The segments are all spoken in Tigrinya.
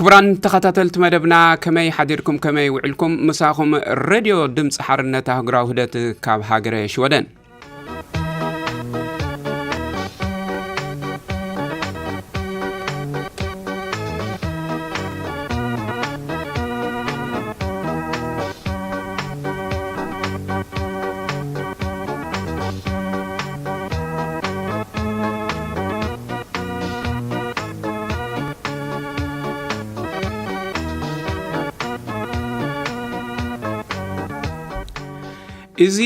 ክቡራን ተኸታተልቲ መደብና፣ ከመይ ሓዲርኩም፣ ከመይ ውዕልኩም? ምሳኹም ሬድዮ ድምፂ ሓርነት ኣህጉራዊ ውህደት ካብ ሃገረ ሽወደን። እዚ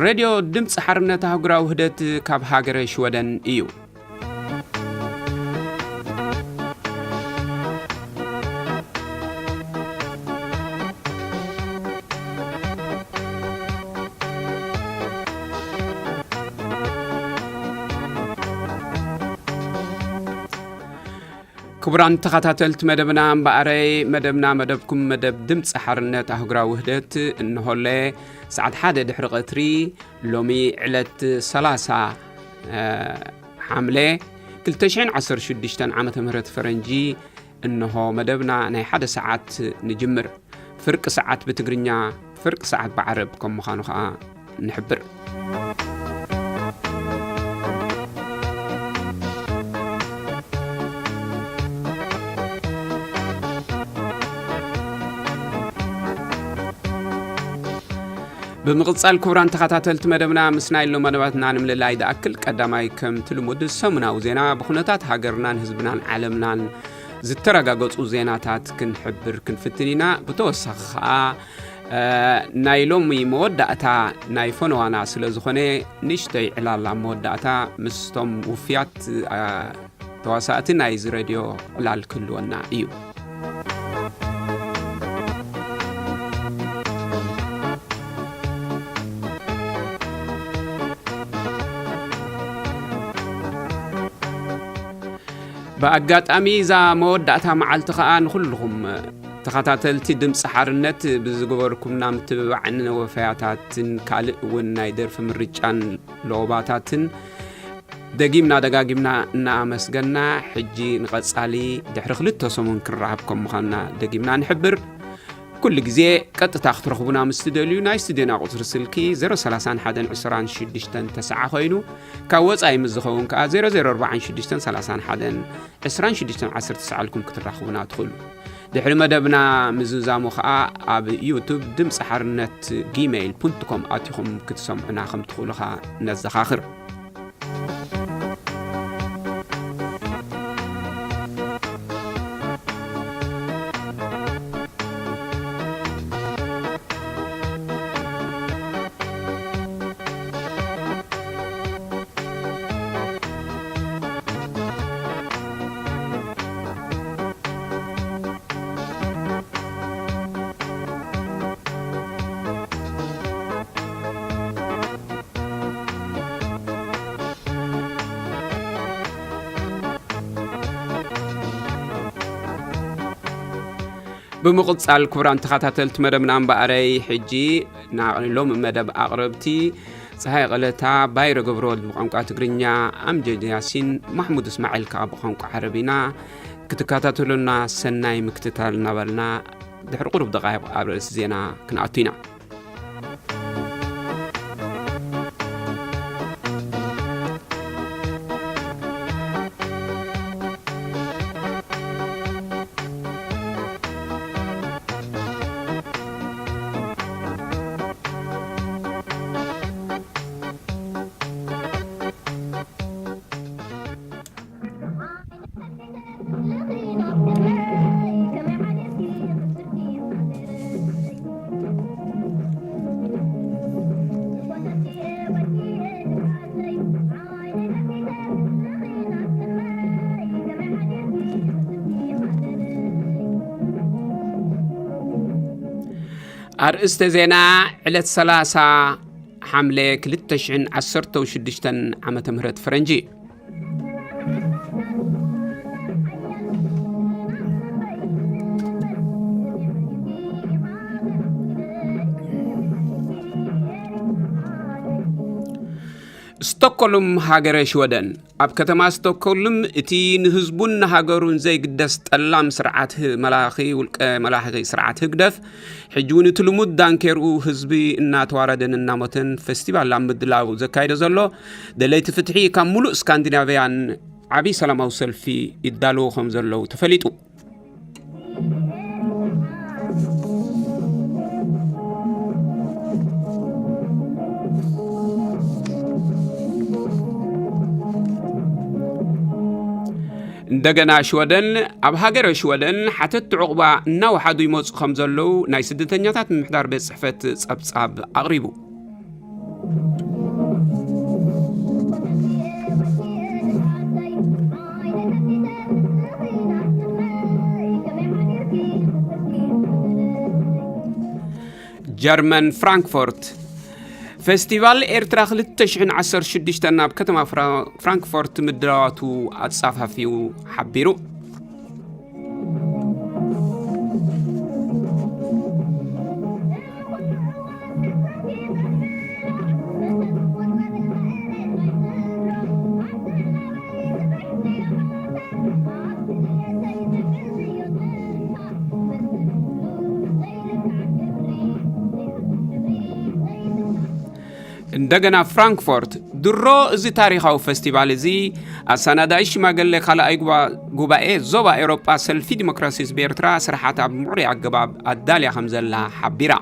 ሬድዮ ድምፂ ሓርነት ኣህጉራዊ ውህደት ካብ ሃገረ ሽወደን እዩ። ክቡራን ተኸታተልቲ መደብና፣ እምበኣረይ መደብና፣ መደብኩም፣ መደብ ድምፂ ሓርነት ኣህጉራዊ ውህደት እንሆለ ሰዓት ሓደ ድሕሪ ቀትሪ፣ ሎሚ ዕለት ሰላሳ ሓምለ ክልተ ሽሕን ዓሰርተ ሽዱሽተን ዓመተ ምህረት ፈረንጂ፣ እንሆ መደብና ናይ ሓደ ሰዓት ንጅምር። ፍርቂ ሰዓት ብትግርኛ፣ ፍርቂ ሰዓት ብዓረብ ከም ምዃኑ ኸኣ ንሕብር። ብምቕጻል ክቡራን ተኸታተልቲ መደብና፣ ምስ ናይ ሎም መደባትና ንምልላይ ዝኣክል፣ ቀዳማይ ከምቲ ልሙድ ሰሙናዊ ዜና፣ ብኹነታት ሃገርናን ህዝብናን ዓለምናን ዝተረጋገጹ ዜናታት ክንሕብር ክንፍትን ኢና። ብተወሳኺ ኸኣ፣ እ፣ ናይ ሎሚ መወዳእታ ናይ ፈነዋና ስለ ዝኾነ፣ ንእሽተይ ዕላል ኣብ መወዳእታ ምስቶም ውፍያት፣ እ፣ ተዋሳእቲ ናይዚ ሬድዮ ዕላል ክህልወና እዩ። ብኣጋጣሚ እዛ መወዳእታ መዓልቲ ኸኣ ንኹልኹም ተኸታተልቲ ድምፂ ሓርነት ብዝገበርኩምና ምትብባዕን ወፈያታትን ካልእ እውን ናይ ደርፊ ምርጫን ሎባታትን ደጊምና ደጋጊምና እናኣመስገና፣ ሕጂ ንቐጻሊ ድሕሪ ክልተ ሰሙን ክንረኸብ ከም ምዃንና ደጊምና ንሕብር። ኩሉ ግዜ ቀጥታ ክትረኽቡና ምስ ትደልዩ፣ ናይ ስቱድዮና ቁጽሪ ስልኪ ዜሮ ሰላሳን ሓደን ዕስራን ሽዱሽተን ተስዓ ኮይኑ፣ ካብ ወጻኢ ምስ ዝኸውን ከኣ ዜሮ ዜሮ ኣርባዓን ሽዱሽተን ሰላሳን ሓደን ዕስራን ሽዱሽተን ዓሰርተ ተስዓ ኢልኩም ክትራኽቡና ትኽእሉ። ድሕሪ መደብና ምዝዛሙ ከኣ ኣብ ዩቱብ ድምፂ ሓርነት ጂሜይል ዶት ኮም ኣቲኹም ክትሰምዑና ከም ትኽእሉ ከኣ ነዘኻኽር። ብምቕጻል ክቡራን ተኸታተልቲ መደብና እምበኣረይ፣ ሕጂ ንሎሚ መደብ ኣቕረብቲ ጸሃይ ቀለታ፣ ባይረ ገብረወልድ ብቋንቋ ትግርኛ፣ ኣምጀድ ያሲን፣ ማሕሙድ እስማዒል ከኣ ብቋንቋ ዓረብ ኢና። ክትከታተሉና ሰናይ ምክትታል እናበልና፣ ድሕሪ ቁሩብ ደቓይቕ ኣብ ርእሲ ዜና ክንኣቱ ኢና። ኣርእስተ ዜና፣ ዕለት ሰላሳ ሓምለ ክልተ ሽሕን ዓሰርተ ሽዱሽተን ዓመተ ምህረት ፈረንጂ። ስቶኮልም፣ ሃገረ ሽወደን። ኣብ ከተማ ስቶኮልም እቲ ንህዝቡን ንሃገሩን ዘይግደስ ጠላም ስርዓት ህ-፣ መላኺ ውልቀ መላኺ ስርዓት ህግደፍ፣ ሕጂ እውን እቲ ልሙድ ዳንኬርኡ ህዝቢ እናተዋረደን እናሞተን ፌስቲቫል ኣብ ምድላው ዘካይዶ ዘሎ ደለይቲ ፍትሒ ካብ ሙሉእ ስካንዲናቭያን ዓብዪ ሰላማዊ ሰልፊ ይዳለዉ ከም ዘለዉ ተፈሊጡ። እንደገና ሽወደን፣ ኣብ ሃገረ ሽወደን ሓተትቲ ዕቑባ እናወሓዱ ይመጹ ከም ዘለዉ ናይ ስደተኛታት ምምሕዳር ቤት ጽሕፈት ጸብጻብ ኣቕሪቡ። ጀርመን ፍራንክፎርት፣ ፌስቲቫል ኤርትራ ክልተ ሽሕን ዓሰርተ ሽዱሽተን ናብ ከተማ ፍራ-፣ ፍራንክፎርት ምድላዋቱ ኣጻፋፊው ሓቢሩ። እንደገና ፍራንክፎርት፣ ድሮ እዚ ታሪኻዊ ፈስቲቫል እዚ ኣሰናዳኢ ሽማግሌ ካልኣይ ጉባ-፣ ጉባኤ ዞባ ኤውሮጳ ሰልፊ ዲሞክራሲ ህዝቢ ኤርትራ ስራሓት ኣብ ምዕሩይ ኣገባብ ኣዳልያ ከም ዘላ ሓቢራ።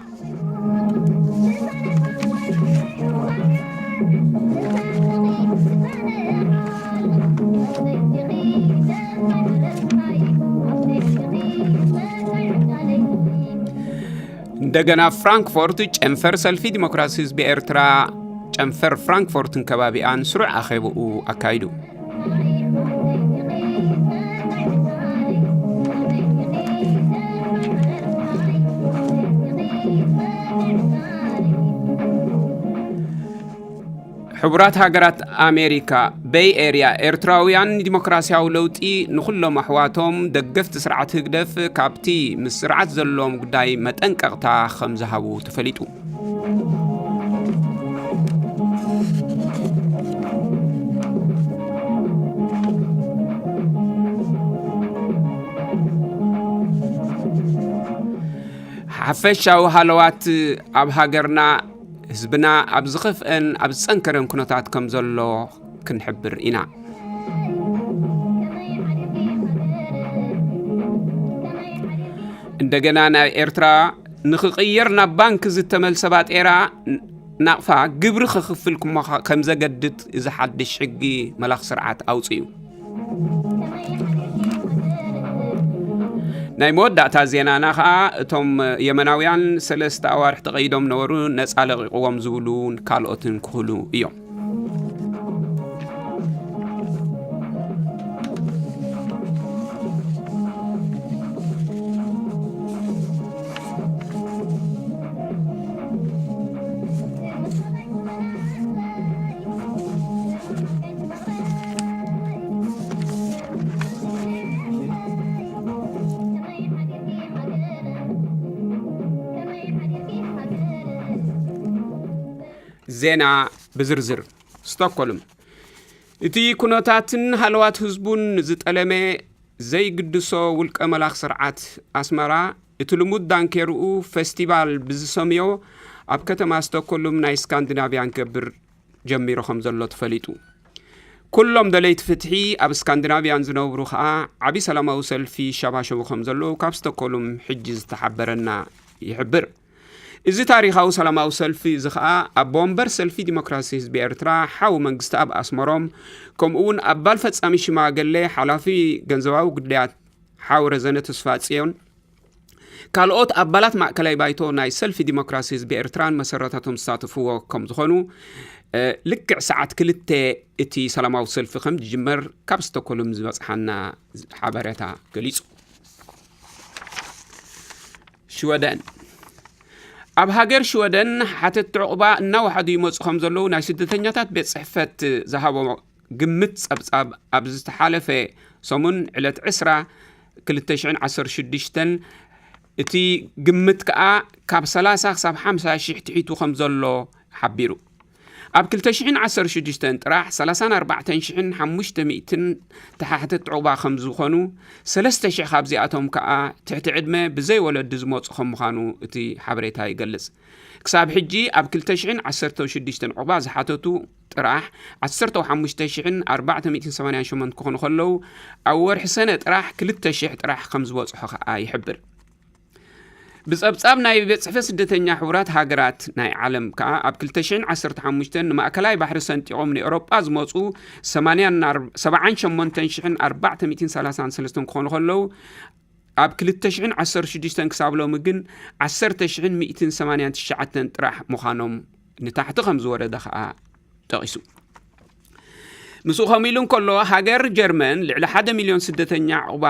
እንደገና ፍራንክፎርት፣ ጨንፈር ሰልፊ ዲሞክራሲ ህዝቢ ኤርትራ ጨንፈር ፍራንክፎርትን ከባቢኣን ስሩዕ ኣኼብኡ ኣካይዱ። ሕቡራት ሃገራት ኣሜሪካ፣ ቤይ ኤርያ፣ ኤርትራውያን ንዲሞክራሲያዊ ለውጢ ንኹሎም ኣሕዋቶም ደገፍቲ ስርዓት ህግደፍ ካብቲ ምስ ስርዓት ዘለዎም ጉዳይ መጠንቀቕታ ከም ዝሃቡ ተፈሊጡ። ሓፈሻዊ ሃለዋት ኣብ ሃገርና፣ ህዝብና ኣብ ዝኸፍአን ኣብ ዝጸንከረን ኩነታት ከም ዘሎ ክንሕብር ኢና። እንደገና ናይ ኤርትራ ንኽቕየር ናብ ባንክ ዝተመልሰ ባጤራ ን-፣ ናቕፋ ግብሪ ክኽፍል ክሞኻ-፣ ከም ዘገድድ እዚ ሓድሽ ሕጊ መላኽ ስርዓት ኣውጽኡ። ናይ መወዳእታ ዜናና ኸኣ፣ እቶም የመናውያን ሰለስተ ኣዋርሕ ተቐይዶም ነበሩ፣ ነጻ ለቒቕዎም ዝብሉን ካልኦትን ክህሉ እዮም። ዜና ብዝርዝር። ስቶክሆልም። እቲ ኩነታትን ሃለዋት ህዝቡን ዝጠለመ ዘይግድሶ ውልቀ መላኽ ስርዓት ኣስመራ፣ እቲ ልሙድ ዳንኬርኡ ፈስቲቫል ብዝሰምዮ ኣብ ከተማ ስቶክሆልም ናይ ስካንዲናቭያን ክገብር ጀሚሩ ከም ዘሎ ተፈሊጡ። ኩሎም ደለይቲ ፍትሒ ኣብ ስካንዲናቭያን ዝነብሩ ከኣ ዓቢ ሰላማዊ ሰልፊ ይሸባሸቡ ከም ዘለዉ ካብ ስቶክሆልም ሕጂ ዝተሓበረና ይሕብር። እዚ ታሪኻዊ ሰላማዊ ሰልፊ እዚ ኸኣ ኣቦ ወንበር ሰልፊ ዲሞክራሲ ህዝቢ ኤርትራ ሓው መንግስቲ ኣብ ኣስመሮም፣ ከምኡ እውን ኣባል ፈጻሚ ሽማግሌ ሓላፊ ገንዘባዊ ጉዳያት ሓው ረዘነ ተስፋጽዮን፣ ካልኦት ኣባላት ማእከላይ ባይቶ ናይ ሰልፊ ዲሞክራሲ ህዝቢ ኤርትራን መሰረታቶም ዝሳተፍዎ ከም ዝኾኑ፣ እ፣ ልክዕ ሰዓት ክልተ እቲ ሰላማዊ ሰልፊ ከም ዝጅመር ካብ ስቶኮልም ዝበጽሓና ሓበሬታ ገሊጹ። ሽወደን። ኣብ ሃገር ሽወደን ሓተትቲ ዕቑባ እናወሓዱ ይመጹ ከም ዘለዉ ናይ ስደተኛታት ቤት ጽሕፈት ዝሃቦ ግምት ጸብጻብ ኣብ ዝተሓለፈ ሰሙን ዕለት ዕስራ ክልተ ሽሕን ዓሰርተ ሽዱሽተን እቲ ግምት ከኣ ካብ ሰላሳ ክሳብ ሓምሳ ሽሕ ትሒቱ ከም ዘሎ ሓቢሩ። ኣብ ክልተ ሽሕን ዓሰርተ ሽዱሽተን ጥራሕ ሰላሳን ኣርባዕተን ሽሕን ሓሙሽተ ሚእትን ተሓተቲ ዑቕባ ከም ዝኾኑ፣ ሰለስተ ሽሕ ካብዚኣቶም ከኣ ትሕቲ ዕድመ ብዘይ ወለዲ ዝመጹ ከም ምዃኑ እቲ ሓበሬታ ይገልጽ። ክሳብ ሕጂ ኣብ ክልተ ሽሕን ዓሰርተ ሽዱሽተን ዑቕባ ዝሓተቱ ጥራሕ ዓሰርተ ሓሙሽተ ሽሕን ኣርባዕተ ሚእትን ሰማንያን ሸሞንተ ክኾኑ ከለዉ፣ ኣብ ወርሒ ሰነ ጥራሕ ክልተ ሽሕ ጥራሕ ከም ዝበጽሖ ከኣ ይሕብር። ብጸብጻብ ናይ ቤት ጽሕፈት ስደተኛ ሕቡራት ሃገራት ናይ ዓለም ከኣ፣ ኣብ ክልተ ሽሕን ዓሰርተ ሓሙሽተን ንማእከላይ ባሕሪ ሰንጢቖም ንኤውሮጳ ዝመጹ ሰማንያን ኣር-፣ ሰብዓን ሸሞንተን ሽሕን ኣርባዕተ ሚእትን ሰላሳን ሰለስተን ክኾኑ ከለዉ፣ ኣብ ክልተ ሽሕን ዓሰርተ ሽዱሽተን ክሳብ ሎሚ ግን ዓሰርተ ሽሕን ሚእትን ሰማንያን ትሽዓተን ጥራሕ ምዃኖም ንታሕቲ ከም ዝወረደ ከኣ ጠቒሱ። ምስኡ ከምኡ ኢሉ እንከሎ፣ ሃገር ጀርመን ልዕሊ ሓደ ሚልዮን ስደተኛ ዕቑባ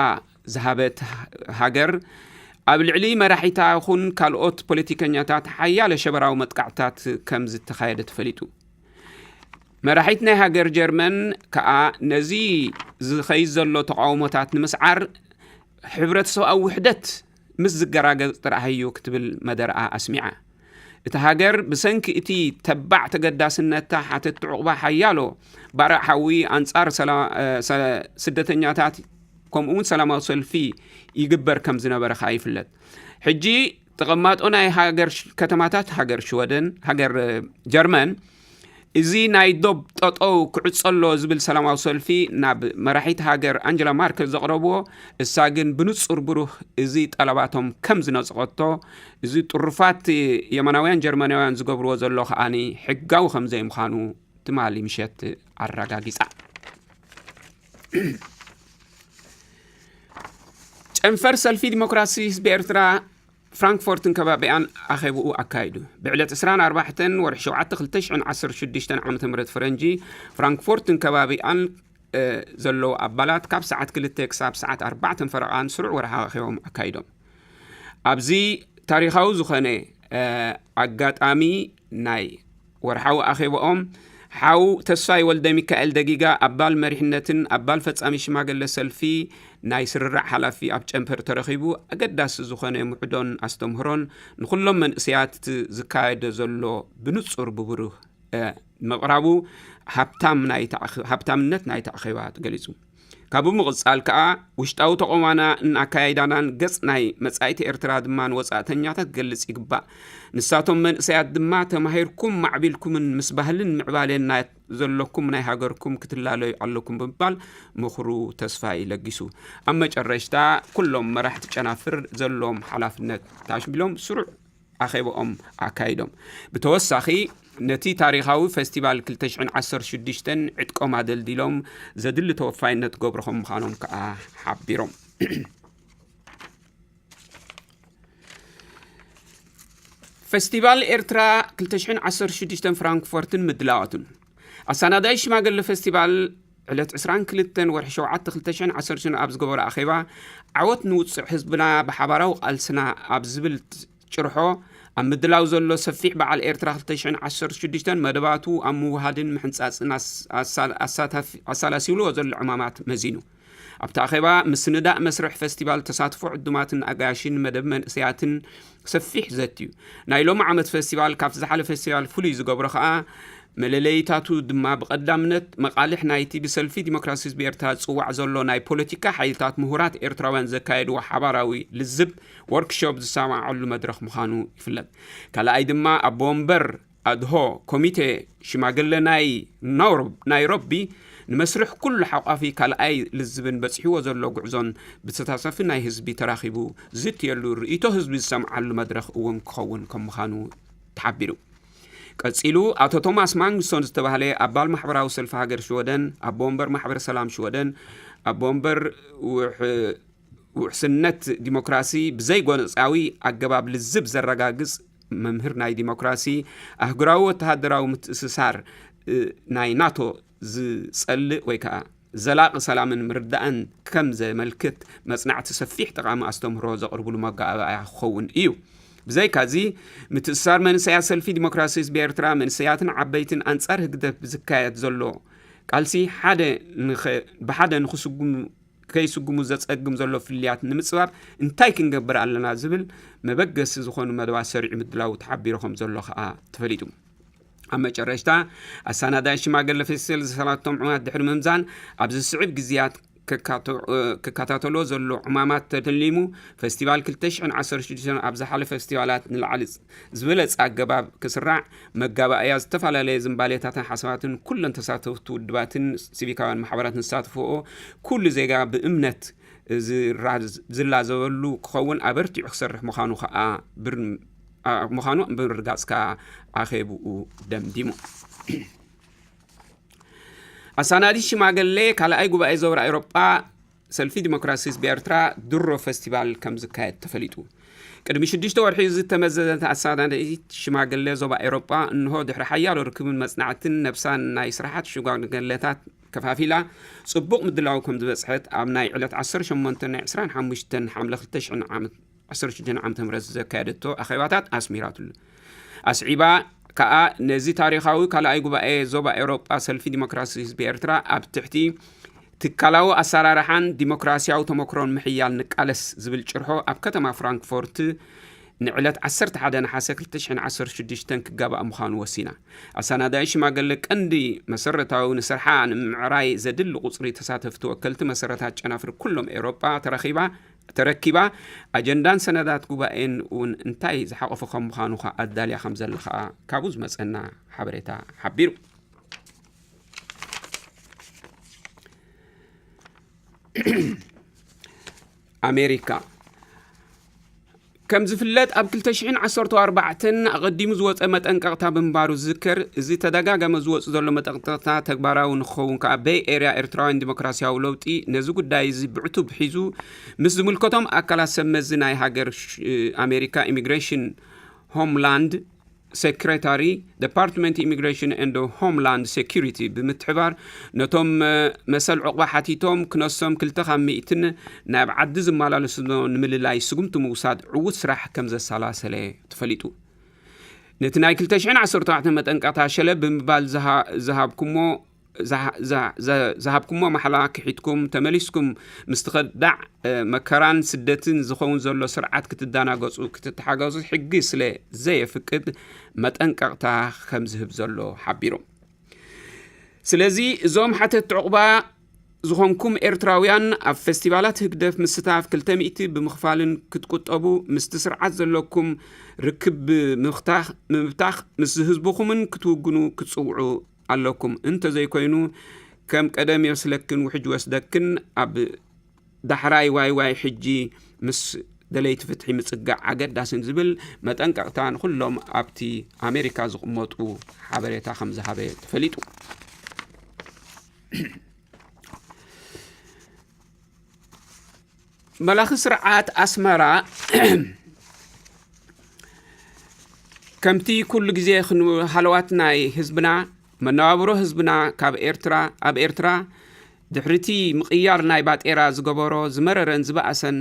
ዝሃበት ሃገር፣ ኣብ ልዕሊ መራሒታ ይኹን ካልኦት ፖለቲከኛታት ሓያለ ሸበራዊ መጥቃዕትታት ከም ዝተኻየደ ተፈሊጡ። መራሒት ናይ ሃገር ጀርመን ከኣ ነዚ ዝኸይድ ዘሎ ተቓውሞታት ንምስዓር ሕብረተሰብኣዊ ውሕደት ምስ ዝገራገጽ ጥራሕ እዩ ክትብል መደርኣ ኣስሚዓ። እታ ሃገር ብሰንኪ እቲ ተባዕ ተገዳስነታ ሓተቲ ዕቑባ ሓያሎ ባርዕ ሓዊ ኣንጻር ሰላ-፣ እ፣ ሰ-፣ ስደተኛታት ከምኡ እውን ሰላማዊ ሰልፊ ይግበር ከም ዝነበረ ከኣ ይፍለጥ። ሕጂ ተቐማጦ ናይ ሃገር ሽ-፣ ከተማታት ሃገር ሽወደን፣ ሃገር፣ እ፣ ጀርመን፣ እዚ ናይ ዶብ ጠጠው ክዕጸሎ ዝብል ሰላማዊ ሰልፊ ናብ መራሒት ሃገር ኣንጀላ ማርከል ዘቕረብዎ፣ እሳ ግን ብንጹር ብሩህ እዚ ጠለባቶም ከም ዝነጸቐቶ፣ እዚ ጥሩፋት የማናውያን ጀርመናውያን ዝገብርዎ ዘሎ ከኣኒ ሕጋዊ ከም ዘይምዃኑ ትማሊ ምሸት ኣረጋጊጻ። ጨንፈር ሰልፊ ዲሞክራሲ ህዝቢ ኤርትራ ፍራንክፎርትን ከባቢኣን ኣኼብኡ ኣካይዱ። ብዕለት ዕስራን ኣርባዕተን ወርሒ ሸውዓተ ክልተ ሽሕን ዓሰርተ ሽዱሽተን ዓመተ ምህረት ፈረንጂ፣ ፍራንክፎርትን ከባቢኣን፣ እ፣ ዘለዉ ኣባላት ካብ ሰዓት ክልተ ክሳብ ሰዓት ኣርባዕተን ፈረቓን ስሩዕ ወርሓዊ ኣኼቦም ኣካይዶም። ኣብዚ ታሪኻዊ ዝኾነ፣ እ፣ ኣጋጣሚ ናይ ወርሓዊ ኣኼባኦም፣ ሓው ተስፋይ ወልደ ሚካኤል ደጊጋ፣ ኣባል መሪሕነትን ኣባል ፈጻሚ ሽማግለ ሰልፊ ናይ ስርርዕ ሓላፊ ኣብ ጨንፈር ተረኺቡ፣ ኣገዳሲ ዝኾነ ምዕዶን ኣስተምህሮን ንኹሎም መንእሰያት ዝካየደ ዘሎ ብንጹር ብብሩህ፣ እ፣ ምቕራቡ ሃብታም ናይቲ ኣኸ-፣ ሃብታምነት ናይቲ ኣኼባ ተገሊጹ። ካብኡ ምቕጻል ከኣ፣ ውሽጣዊ ተቓውሞና እናኣካየዳናን ገጽ ናይ መጻኢት ኤርትራ ድማ ንወጻእተኛታት ክገልጽ ይግባእ። ንሳቶም መንእሰያት ድማ፣ ተማሂርኩም ማዕቢልኩምን ምስ ባህልን ምዕባሌን ናይ ዘለኩም ናይ ሃገርኩም ክትላለዩ ኣለኩም ብምባል ምኽሩ ተስፋ ይለጊሱ። ኣብ መጨረሽታ፣ ኩሎም መራሕቲ ጨናፍር ዘለዎም ሓላፍነት ታሽቢሎም ስሩዕ ኣኼባኦም ኣካይዶም። ብተወሳኺ፣ ነቲ ታሪኻዊ ፈስቲቫል ክልተ ሽሕን ዓሰርተ ሽዱሽተን ዕጥቆም ኣደልዲሎም ዘድሊ ተወፋይነት ክገብሩ ከም ምዃኖም ከኣ ሓቢሮም። ፈስቲቫል ኤርትራ ክልተ ሽሕን ዓሰርተ ሽዱሽተን ፍራንክፎርትን ምድላዋቱን። ኣሰናዳኢ ሽማግለ ፈስቲቫል ዕለት ዕስራን ክልተን ወርሒ ሸውዓተ ክልተ ሽሕን ዓሰርተ ሽዱሽተን ኣብ ዝገበሮ ኣኼባ፣ ዓወት ንውጹዕ ህዝብና ብሓባራዊ ቃልስና ኣብ ዝብል ጭርሖ፣ ኣብ ምድላው ዘሎ ሰፊሕ በዓል ኤርትራ ክልተ ሽሕን ዓሰርተ ሽዱሽተን መደባቱ ኣብ ምውሃድን ምሕንጻጽን ኣስ-፣ ኣሳ-፣ ኣሳታፊ-፣ ኣሳላሲልዎ ዘሎ ዕማማት መዚኑ። ኣብቲ ኣኼባ፣ ምስንዳእ መስርሕ ፈስቲቫል፣ ተሳትፎ ዕዱማትን ኣጋያሽን መደብ መንእሰያትን ሰፊሕ ዘትዩ። ናይ ሎሚ ዓመት ፈስቲቫል ካብቲ ዝሓለፈ ፈስቲቫል ፍሉይ ዝገብሮ ከኣ፣ መለለይታቱ ድማ ብቐዳምነት መቓልሕ ናይቲ ብሰልፊ ዲሞክራሲ ህዝቢ ኤርትራ ዝጽዋዕ ዘሎ ናይ ፖለቲካ ሓይልታት ምሁራት ኤርትራውያን ዘካየድዎ ሓባራዊ ልዝብ፣ ወርክሾፕ፣ ዝሰማማዓሉ መድረኽ ምዃኑ ይፍለጥ። ካልኣይ ድማ ኣቦ ወንበር ኣድሆ ኮሚቴ ሽማግለ ናይ ናውሮ-፣ ናይሮቢ ንመስርሕ ኩሉ ሓቋፊ ካልኣይ ልዝብን በጺሕዎ ዘሎ ጉዕዞን ብተሳተፍቲ ናይ ህዝቢ ተራኺቡ ዝትየሉ ርእይቶ ህዝቢ ዝሰምዓሉ መድረኽ እውን ክኸውን ከም ምዃኑ ተሓቢሩ። ቀጺሉ ኣቶ ቶማስ ማግኑሶን ዝተባህለ ኣባል ማሕበራዊ ሰልፊ ሃገር ሽወደን፣ ኣቦ ወንበር ማሕበር ሰላም ሽወደን፣ ኣቦ ወንበር ውሕ-፣ ውሕስነት ዲሞክራሲ ብዘይጎነጻዊ ኣገባብ ልዝብ ዘረጋግጽ መምህር ናይ ዲሞክራሲ ኣህጉራዊ ወተሃደራዊ ምትእስሳር፣ እ፣ ናይ ናቶ ዝጸልእ ወይ ከኣ ዘላቒ ሰላምን ምርዳእን ከም ዘመልክት መጽናዕቲ ሰፊሕ ጠቓሚ ኣስተምህሮ ዘቕርብሉ መጋባእያ ክኸውን እዩ። ብዘይካዚ፣ ምትእስሳር መንእሰያት ሰልፊ ዲሞክራሲ ህዝቢ ኤርትራ፣ መንእሰያትን ዓበይትን ኣንጻር ህግደፍ ብዝካየድ ዘሎ ቃልሲ ሓደ ንኸ-፣ ብሓደ ንኽስጉሙ ከይስጉሙ ዘጸግም ዘሎ ፍልልያት ንምጽባብ እንታይ ክንገብር ኣለና ዝብል መበገሲ ዝኾኑ መደባት ሰሪዑ ምድላዉ ተሓቢሩ ከም ዘሎ ከኣ ተፈሊጡ። ኣብ መጨረሽታ፣ ኣሰናዳኢ ሽማግለ ፌስቲቫል ዝሰላቶም ዕማማት ድሕሪ ምምዛን፣ ኣብዚ ዝስዕብ ግዜያት ክካተ-፣ ክከታተሎ ዘሎ ዕማማት ተተሊሙ፣ ፌስቲቫል ክልተ ሽሕን ዓሰርተ ሽዱሽተን ኣብ ዝሓለፈ ፌስቲቫላት ንላዕሊ ዝበለጸ ኣገባብ ክስራዕ፣ መጋባእያ ዝተፈላለየ ዝንባሌታትን ሓሳባትን ኩለን ተሳተፍቲ ውድባትን ሲቪካውያን ማሕበራትን ዝሳተፍኦ ኩሉ ዜጋ ብእምነት ዝራ-፣ ዝላዘበሉ ክኸውን ኣበርቲዑ ክሰርሕ ምዃኑ ከኣ ብር-፣ ኣ-፣ ምዃኑ ብምርጋጽ ከኣ ኣኼብኡ ደምዲሙ። ኣሳናዲ ሽማግሌ ካልኣይ ጉባኤ ዞባ ኤውሮጳ ሰልፊ ዲሞክራሲ ህዝቢ ኤርትራ ድሮ ፌስቲቫል ከም ዝካየድ ተፈሊጡ። ቅድሚ ሽዱሽተ ወርሒ ዝተመዘዘት ኣሳናዳኢት ሽማግሌ ዞባ ኤውሮጳ እንሆ ድሕሪ ሓያሎ ርክብን መጽናዕትን ነብሳን ናይ ስራሓት ሽማግሌታት ከፋፊላ ጽቡቕ ምድላው ከም ዝበጽሐት ኣብ ናይ ዕለት ዓሰርተ ሸሞንተ ናይ ዕስራን ሓሙሽተን ሓምለ ክልተ ሽሕን ዓመት ዓሰርተ ሽዱሽተ ዓመተ ምህረት ዘካየደቶ ኣኼባታት ኣስሚራትሉ። ኣስዒባ ከኣ ነዚ ታሪኻዊ ካልኣይ ጉባኤ ዞባ ኤውሮጳ ሰልፊ ዲሞክራሲ ህዝቢ ኤርትራ ኣብ ትሕቲ ትካላዊ ኣሰራርሓን ዲሞክራሲያዊ ተመክሮን ምሕያል ንቃለስ ዝብል ጭርሖ ኣብ ከተማ ፍራንክፎርት ንዕለት ዓሰርተ ሓደ ነሓሰ ክልተ ሽሕን ዓሰርተ ሽዱሽተን ክጋባእ ምዃኑ ወሲና። ኣሰናዳኢ ሽማግለ ቀንዲ መሰረታዊ ንስርሓ ንምዕራይ ዘድሊ ቁጽሪ ተሳተፍቲ ወከልቲ መሰረታት ጨናፍር ኩሎም ኤውሮጳ ተረኺባ፣ ተረኪባ፣ ኣጀንዳን ሰነዳት ጉባኤን እውን እንታይ ዝሓቆፈ ከም ምዃኑ ከኣ ኣዳልያ ከም ዘላ ከኣ ካብኡ ዝመጸና ሓበሬታ ሓቢሩ። ኣሜሪካ። ከም ዝፍለጥ፣ ኣብ ክልተ ሽሕን ዓሰርተ ኣርባዕተን ኣቐዲሙ ዝወጸ መጠንቀቕታ ብምንባሩ ዝዝከር። እዚ ተደጋጋሚ ዝወጽእ ዘሎ መጠንቀቕታ ተግባራዊ ንክኸውን ከኣ በይ ኤርያ ኤርትራውያን ዲሞክራሲያዊ ለውጢ ነዚ ጉዳይ እዚ ብዕቱብ ሒዙ ምስ ዝምልከቶም ኣካላት ሰብ መዚ ናይ ሃገር ሽ-፣ ኣሜሪካ ኢሚግሬሽን፣ ሆምላንድ ሴክሬታሪ፣ ዴፓርትመንት ኢሚግሬሽን ኤንድ ሆምላንድ ሴኩሪቲ ብምትሕባር ነቶም፣ እ፣ መሰል ዑቕባ ሓቲቶም ክነሶም ክልተ ካብ ሚእትን ናብ ዓዲ ዝመላለሱ ንምልላይ ስጉምቲ ምውሳድ ዕዉት ስራሕ ከም ዘሰላሰለ ተፈሊጡ። ነቲ ናይ ክልተ ሽሕን ዓሰርተ ኣርባዕተን መጠንቀቕታ ሸለብ ብምባል ዝሃ-፣ ዝሃብኩሞ፣ ዝሃ-፣ ዝሃ-፣ ዘ-፣ ዝሃብኩሞ ማሕላ ክሒድኩም ተመሊስኩም ምስቲ ከዳዕ፣ እ፣ መከራን ስደትን ዝኸውን ዘሎ ስርዓት ክትደናገጹ፣ ክትተሓገዙ ሕጊ ስለ ዘየፍቅድ መጠንቀቕታ ከም ዝህብ ዘሎ ሓቢሩ። ስለዚ እዞም ሓተትቲ ዕቑባ ዝኾንኩም ኤርትራውያን ኣብ ፌስቲቫላት ህግደፍ ምስታፍ ክልተ ሚእቲ ብምኽፋልን ክትቁጠቡ ምስቲ ስርዓት ዘለኩም ርክብ ብምኽታኽ-፣ ምብታኽ ምስ ህዝብኹምን ክትውግኑ ክትጽውዑ ኣለኩም። እንተዘይኮይኑ ከም ቀደም ይወስለክን ውሕጅ ይወስደክን ኣብ ዳሕራይ ዋይ ዋይ ሕጂ ምስ ደለይቲ ፍትሒ ምጽጋዕ ኣገዳስን ዝብል መጠንቀቕታ ንኹሎም ኣብቲ ኣሜሪካ ዝቕመጡ ሓበሬታ ከም ዝሃበ ተፈሊጡ። መላኺ ስርዓት ኣስመራ ከምቲ ኩሉ ግዜ ክን-፣ ሃለዋት ናይ ህዝብና፣ መነባብሮ ህዝብና ካብ ኤርትራ፣ ኣብ ኤርትራ ድሕሪቲ ምቕያር ናይ ባጤራ ዝገበሮ ዝመረረን ዝበኣሰን